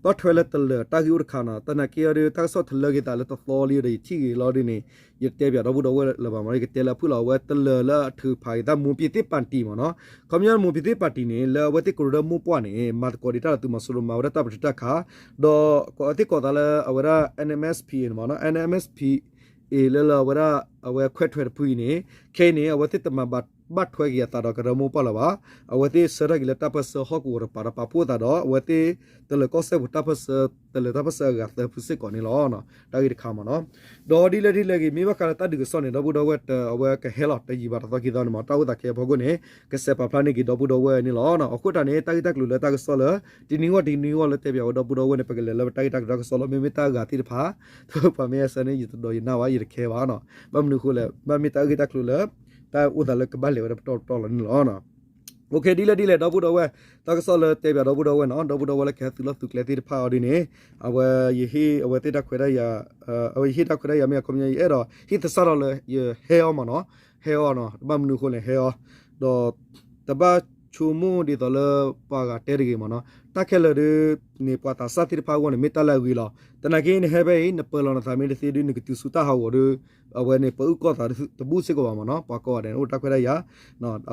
ဘၣ်ထွဲလၢတလၢာ်တၢ်ဂ့ၢ်အိၣ်တခါနီၤ, သနာ်က့အီၤဒီး တၢ်ကစီၣ်တလၢက့ၤသးလၢတသီလံဒီး ယထံၣ်ဂ့ၤလီၤဒ်န့ၣ် ယတဲပၠးဒီပုၢ်ဒီဝဲၢ်လၢၤဘၣ်မ့ၢ်နီၤ, ယကတဲလၢအဖုၣ်လီၤ အဝဲတလၢာ်လၢအထုးဖးက့ၤသး မိၢ်ပၠ့ၤသ့ၣ်ပၣ်တံၣ်မ့ၢ်နီၤ, ခီပညီမိၢ်ပၠ့ၤသ့ၣ်ပၣ်တံၣ်န့ၣ် လၢအဝဲသ့ၣ်ကရၢမိၢ်ပှၢ်န့ၣ် မၤသကိးဒံးတၢ်လၢသုးမီၤစိရိၤ မၤဝဲဒၣ်တၢ်ပတုာ်တၢ်ခး, ဒီးအဝဲသ့ၣ်ကိးသးလၢအဝဲဒၣ် N M S P A န့ၣ်မ့ၢ်နီၤ, N M S P A လၢလၢအဝဲဒၣ် အဝဲခွဲးထွဲးတဖုအံၤန့ၣ် ခဲအံၤန့ၣ် အဝဲသ့ၣ်တမၤဘၣ်ထွဲက့ၤအသးဒီးကရၢမိၢ်ပှၢ်လၢၤဘၣ်, အဝဲသ့ၣ်ဆှၢထီၣ်က့ၤလၢတၢ်ပၢၢ်ဆၢဟီၣ်ကဝီၤတကပၤဒီး ပာ်ဖှိၣ်သးဒီး အဝဲသ့ၣ်တလၢာ်ကီၢ်စဲၣ်ပူၤတၢ်ပၢၢ်ဆၢ တလၢာ်တၢ်ပၢၢ်ဆၢအဂၤသၢဖုစ့ၢ်ကီးန့ၣ်လီၤ. တၢ်ဂ့ၢ်တခါမ့ၢ်နီၤ, ဒီးဒ်လဲၣ်ဒ်လဲၣ်ဂ့ၤ မ့ၢ်ဘၣ်ဃးလၢတၢ်ဒုးကစီၣ်န့ၣ် ဒီပုၢ်ဒီဝဲၢ် အဝဲကဟဲလီၤတယံာ်ဘၣ်တသီခံသီန့ၣ်မ့ၢ် တၢ်အိၣ်သးခဲအဖီခိၣ်န့ၣ် ကစဲးပာ်ဖျါန့ၢ်က့ၤဒီပုၢ်ဒီဝဲၢ်န့ၣ်လီၤ. အဃိတၢ်န့ၣ် တၢ်ဂ့ၢ်တၢ်ကျိၤလၢတၢ်ကစီၣ်လၢ တနံၤဂီၢ်တနံၤဂီၢ်လၢတဲပၠးဝဲဒီပုၢ်ဒီဝဲၢ်န့ၣ် ပကလဲၤလၢပတၢ်ဂ့ၢ်တၢ်ကျိၤတၢ်ကစီၣ်လီၤ. မ့မ့ၢ်တၢ်အဂၤသ့ၣ်တဖၣ် ပှၤမ့ၢ်ဟဲဆၢန့ၣ် ယတဒိးယနၢ်ဘၣ် ယတခဲဘၣ်နီၤ, ဘၣ်မနုၤအဃိလဲၣ် ဘၣ်မ့ၢ်တၢ်ဂ့ၢ်တၢ်ကျိၤလၢ တၢ်အိၣ်သးလၢကဘၣ်လဲၤဝဲဒၣ်ပတီၢ်ပတီၢ်လီၤန့ၣ်လီၤ. ဒ်လဲၣ်ဒ်လဲၣ် ဒီပုၢ်ဒီဝဲၢ် တၢ်ကစီၣ်လၢတဲပၠးဒီပုၢ်ဒီဝဲၢ်နီၤ, ဒီပုၢ်ဒီဝဲၢ်လၢကဟဲသုးလီၢ်သုးကျဲသ့ၣ်တဖၣ်အီၤဒ်န့ၣ် အဝဲ ယဟ့ၣ်အဝဲသ့ၣ်တၢ်ခွဲးတၢ်ယာ် အဝဲယဟ့ၣ်တၢ်ခွဲးတၢ်ယာ်မ့ၢ်အခီပညီ ယအဲၣ်ဒိးဟ့ၣ်သဆၣ်ထီၣ်လၢ ယဟဲအီၤမ့ၢ်နီၤ, ဟဲအီၤနီၤ, တဘၣ်မနုၤအဃိလဲၣ် ဟဲအီၤ ဒီး တဘၣ်ဆိကမိၣ်ဒ်သိးလၢပှၤဂၤတဲတဂ့ၤမ့ၢ်နီၤ, တၢ်ခဲလၢာ်ဒ်န့ၣ် ပှၤသးစၢ်သ့ၣ်တဖၣ်အဂီၢ်န့ၣ် မ့ၢ်တၢ်လၢအဂ့ၤလီၤ. သနာ်က့နဟဲဖဲအံၤ နပၢၤလီၤနသးမ့ၢ်တသ့ဒ် နကတုၤဆူတၢ်ဟးဂီၤဒီး အဝဲန့ၣ် ပအုၣ်ကီၢ်သးတဘူၣ်စ့ၢ်ကီးဘၣ်မ့ၢ်နီၤ, ပှၤကိးဂၤဒဲးန့ၣ် အိၣ်တၢ်ခွဲးတၢ်ယာ်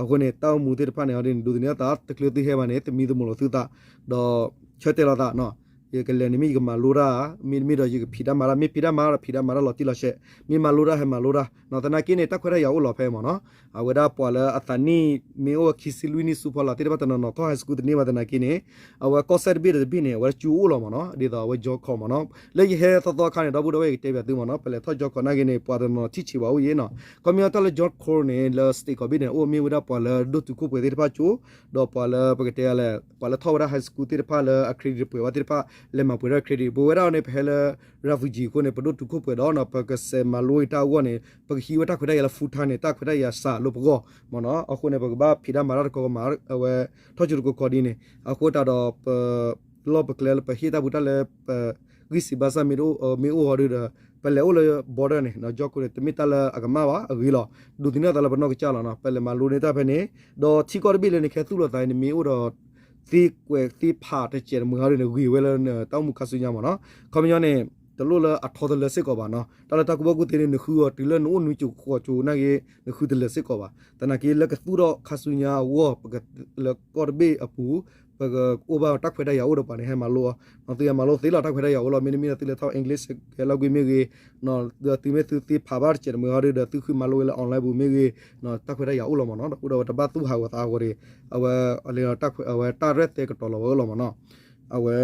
အဃိန့ၣ် တၢ်အိၣ်မူသ့ၣ်တဖၣ်န့ၣ် အီၤဒ်န့ၣ် ဒိးသန့ၤအသး တချုးသုဟဲဘၣ်န့ၣ် သမံသမိးလီၤသုသး ဒီးဆၢတဲာ်လီၤသး ယကလဲၤန့ၣ်မ့ၢ်ယကမၤလိတၢ် မ့တမ့ၢ်ဒီးယကဖံးတၢ်မၤတၢ် မ့ၢ်ဖံးတၢ်မၤတၢ်ဒီး ဖံးတၢ်မၤတၢ်လီၤတံၢ်လီၤဆဲး, မ့ၢ်မၤလိတၢ်ဟဲမၤလိတၢ် သနာ်က့န့ၣ် တၢ်ခွဲးတၢ်ယာ်အိၣ်လီၤဖဲမ့ၢ်နီၤ, အဝဲဒၣ်ပှၤလၢအသးနံၣ်မ့ၢ်အိၣ်ဝဲခံဆံလွံၢ်နံၣ်ဆူဖီလာ်သ့ၣ်တဖၣ်တနီၤနီၤ ထီၣ် high school တန့ၢ်ဘၣ်သနာ်က့န့ၣ်, အဝဲကီၢ်စဲၣ်တဘ့ၣ်ဒီးတဘ့ၣ်န့ၣ် အဝဲကၠူအိၣ်လီၤမ့ၢ်နီၤ, ဒ်သိးအဝဲ Job Corps မ့ၢ်နီၤ, လၢယဟဲသီသီအခါန့ၣ် ဒီပုၢ်ဒီဝဲၢ်ယကတဲပၠးသုမ့ၢ်နီၤ, ပလဲၤထီၣ် Job Corps နာ်က့န့ၣ် ပှၤတနီၤနီၤထံၣ်ဆံးဘၣ်အိၣ်ယဲနီၤ, ခီပညီတၢ်လၢ Job Corps န့ၣ် လၢ state ကိးဘ့ၣ်န့ၣ် အိၣ်မ့ၢ်ဝဲဒၣ်ပှၤလၢဒိၣ်တုာ်ခိၣ်ပှဲၤသ့ၣ်တဖၣ်ကၠိ, ဒီးပှၤလၢပကတဲလဲၣ် ပှၤလၢထီၣ်ဝဲဒၣ် high school သ့ၣ်တဖၣ်လၢအ credit တပှဲၤဘၣ်သ့ၣ်တဖၣ် လဲၤမၤပှဲၤထီၣ် credit ပဝဲဒၣ်န့ၣ် ပဟဲလၢ refugee အဃိန့ၣ် ပဒိၣ်တုာ်ခိၣ်ပှဲၤဒီးနီၤ ပကစဲးမၤလိတၢ်အဂီၢ်န့ၣ် ပကဟံးဝဲတၢ်ခွဲးတၢ်ယာ်လၢ full time န့ၣ် တၢ်ခွဲးတၢ်ယာ်စးလိာ်ပဂီၢ်မ့ၢ်နီၤ, အဃိန့ၣ် ပကဘၣ်ဖံးတၢ်မၤတၢ်တကီကီမး အဝဲ ထီၣ်ကၠိတကီကီဒ်န့ၣ် အဃိသတးဒီး ပလီၢ်ပကျဲလၢပဟ့ၣ်တၢ်ပူၤတၢ်လၢပ ဂံၢ်စံးဘါစၢ်မ့ၢ်အိၣ်ဟီဒုဒီး ပလဲၤအိၣ်လၢ border န့ၣ် Job Corps န့ၣ် တမ့ၢ်တၢ်လၢအကမၣ်ဘၣ် အဂ့ၤလီၤ, ဒိးသန့ၤအသးလၢပနီၢ်ကစၢ်လီၤနီၤ, ပလဲၤမၤလိန့ၢ်တၢ်ဖဲန့ၣ်, ဒီးထံကီၢ်တဘ့ၣ်လၢနကဟဲသူၣ်လီၤသးအံၤ နမ့ၢ်အိၣ်ဒီး သ့ကွဲးသ့ဖးတစဲးတမုာ်ဟီဒုန့ၣ် ဂ့ၤဝဲလၢနတၢ်အိၣ်မူခါဆူညါမ့ၢ်နီၤ, ခီပညီန့ၣ် တလိၣ်လၢအထီတလၢစ့ၢ်ကီးဘၣ်နီၤ, တၢ်လၢတၢ်ကူၣ်ဘၣ်ကူၣ်သ့န့ၣ် နဃုအီၤတုၤလၢနအိၣ်နွံကၠိဃိးကၠိနာ်က့ နဃုတလၢစ့ၢ်ကီးဘၣ်, သနာ်က့လၢကသူၣ်ထီၣ်ခါဆူညါအဂီၢ် ပကလၢကီၢ်တဘ့ၣ်အပူၤ ပကအိၣ်ဘၣ်တၢ်ခွဲးတၢ်ယာ်အိၣ်ဒီးပှၤန့ၣ် ဟဲမၤလိအီၤ, သုဟဲမၤလိသ့လီၤ တၢ်ခွဲးတၢ်ယာ်အိၣ်လီၤ. မ့တမ့ၢ်ဒီးသုလဲၤထီၣ် English ကဲလီၤကွံာ်မ့ၢ်ဂ့ၤ, ဒီးသုမ့ၢ်သုသ့ဖးဘၣ်တစဲးတမုာ်ဟီဒီး သုဃုမၤလိဝဲလၢ online ပူၤမ့ၢ်ဂ့ၤ, တၢ်ခွဲးတၢ်ယာ်အိၣ်လီၤမ့ၢ်နီၤ. ဒီပုၢ်ဒီဝဲၢ် တဘၣ်သူၣ်ဟးဂီၤသးဟးဂီၤတဂ့ၤ, အဝဲ အဝဲတၢ်ရဲၣ်သဲကတီၤလီၤဝဲလီၤမ့ၢ်နီၤ. အဝဲ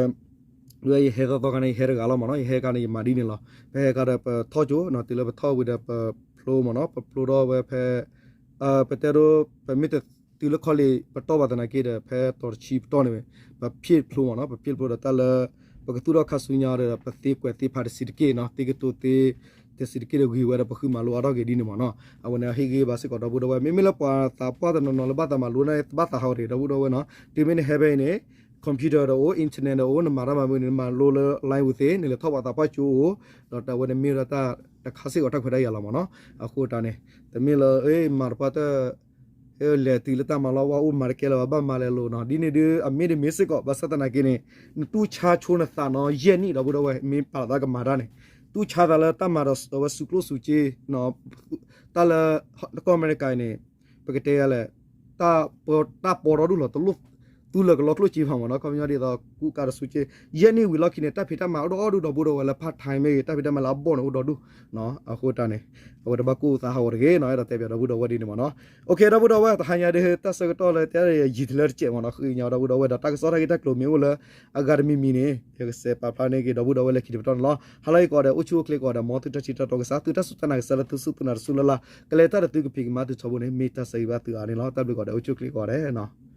ယဟဲသီသီခါန့ၣ် ယဟဲတဂၤလီၤမ့ၢ်နီၤ, ယဟဲခါန့ၣ် ယမၤဒ်န့ၣ်လီၤ. ပဟဲခါဒီးပထီၣ်ကၠိနီၤ, တုၤလၢပထီၣ်ဝံၤဒီးပဖျိမ့ၢ်နီၤ, ပဖျိထီၣ်ဝဲဖဲ ပတဲဒိ ပမ့ၢ်တတုၤလၢ college ပတီၢ်ဘၣ်သနာ်က့ဒီး ဖဲတီၤတဆံပတီၢ်န့ၣ် ပဖျိမ့ၢ်နီၤ, ပဖျိဒီးတၢ်လၢ ပကသူၣ်ထီၣ်ခါဆူညါဒီး ပသ့ကွဲးသ့ဖးတဆံးတက့ၢ်နီၤ, သ့ကတိၤသ့ တဆံးတက့ၢ်ဒီးဂ့ၤဝဲဒီး ပဃုမၤလိအါထီၣ်က့ၤဒ်န့ၣ်မ့ၢ်နီၤ. အဝဲန့ၣ်ဟ့ၣ်ဂံၢ်ဘါစ့ၢ်ကီး ဒီပုၢ်ဒီဝဲၢ်, မ့မ့ၢ်လၢပှၤသးပှၢ်တနီၤနီၤလၢဘၣ်သးမၤလိန့ၣ် တဘၣ်သးဟးဂီၤတဂ့ၤ ဒီပုၢ်ဒီဝဲၢ်နီၤ. တုၤမ့ၢ်နဟဲဖဲအံၤန့ၣ် computer ဒီးအိၣ် internet ဒီးအိၣ်, နမၤတၢ်မၤမုာ်န့ၣ် နမၤလိလၢ line ပူၤသ့, နလဲၤထီၣ်ပှၤသးပှၢ်ကၠိအိၣ်, ဒီးတၢ်ဝဲန့ၣ်မ့ၢ်ဒီးတၢ်တခါစ့ၢ်ကီးတၢ်ခွဲးတၢ်ယာ်လီၤမ့ၢ်နီၤ. အဃိတၢ်န့ၣ် တမ့ၢ်လၢ မၤတပှၢ်တၢၢ် လဲၤတုၤလၢတၢ်မၤလီၢ်ဝဲအိၣ် မၤတကဲလၢၤဘၣ် ဘၣ်မၤလဲၤလိၤနီၤ, ဒ်န့ၣ်ဒုး အမ့ၢ်တမ့ၢ်စ့ၢ်ကီး ဘၣ်ဆၣ်သနာ်က့န့ၣ် နတူၢ်ဆါဆိနသးနီၤ ယဲၢ်နံၣ် ဒီပုၢ်ဒီဝဲၢ်, မ့ၢ်ပာ်လီၤသးကမၤတၢ်န့ၣ် တူၢ်ဆါသးလၢတၢ်မၤဒီးအဝဲစူးကျိၣ်စူးစ့ တၢ်လၢ ကီၢ်အမဲရကၤအံၤန့ၣ် ပကတဲယၤလဲၣ်, တၢ်ပီဒီဒူၣ်လီၤ, တလိၣ်သူလၢကလီကျိၣ်စ့ဘၣ်မ့ၢ်နီၤ, ခီပညီဒ်သိး ကူကၤဒီးစူးစ့, ယဲၢ်နံၣ်ဝံၤလီၢ်ခံန့ၣ် တၢ်ဖံးတၢ်မၤအိၣ်ဒီဒူၣ် ဒီပုၢ်ဒီဝဲၢ်လၢ part time မ့ၢ်ဂ့ၤ, တၢ်ဖံးတၢ်မၤလၢအဘီၣ်န့ၣ်အိၣ်ဒီဒူၣ် အဃိတၢ်န့ၣ် အဝဲတဘၣ်ကူၣ်သးဟးဂီၤတဂ့ၤနီၤ, အဲၣ်ဒိးတဲပၠးဒီပုၢ်ဒီဝဲၢ်ဒ်န့ၣ်မ့ၢ်နီၤ. အိၣ်ခ့ ဒီပုၢ်ဒီဝဲၢ်, တဟါညါဒုး တၢ်ဆၢကတီၢ်လၢတဲအံၤ ယံာ်တလၢတစဲးမ့ၢ်နီၤ, ဃ့ကညးဒီပုၢ်ဒီဝဲၢ်ဒီး တၢ်ကစီၣ်တၢ်ဂ့ၢ်တၢ်ကျိၤမ့ၢ်အိၣ်လၢအဂၤတမံၤမံၤန့ၣ် ယကစဲးပာ်ဖျါန့ၢ်က့ၤဒီပုၢ်ဒီဝဲၢ်လၢခံတပတီၢ်န့ၣ်လီၤ. ဟါလၢအံၤကိးဂၤဒဲး အိၣ်ဆူၣ်အိၣ်ချ့ကိးဂၤဒဲး မ်သုတၢ်ထံၣ်တၢ်တီကစၢ်, သုတၢ်စူၢ်တၢ်နာ်ကစၢ်လၢသုစူၢ်သုနာ်တစူၢ်လၢ်လၢ်, ကလဲၤတၢ်ဒီးသုကဖံးကမၤသုထီဘိန့ၣ် မ့ၢ်တၢ်ဆၢဂ့ၤဘၣ်သုအါန့ၣ်လီၤ. တၢ်ဘျုးကိးဂၤဒဲး အိၣ်ဆူၣ်အိၣ်ချ့ကိးဂၤဒဲးနီၤ.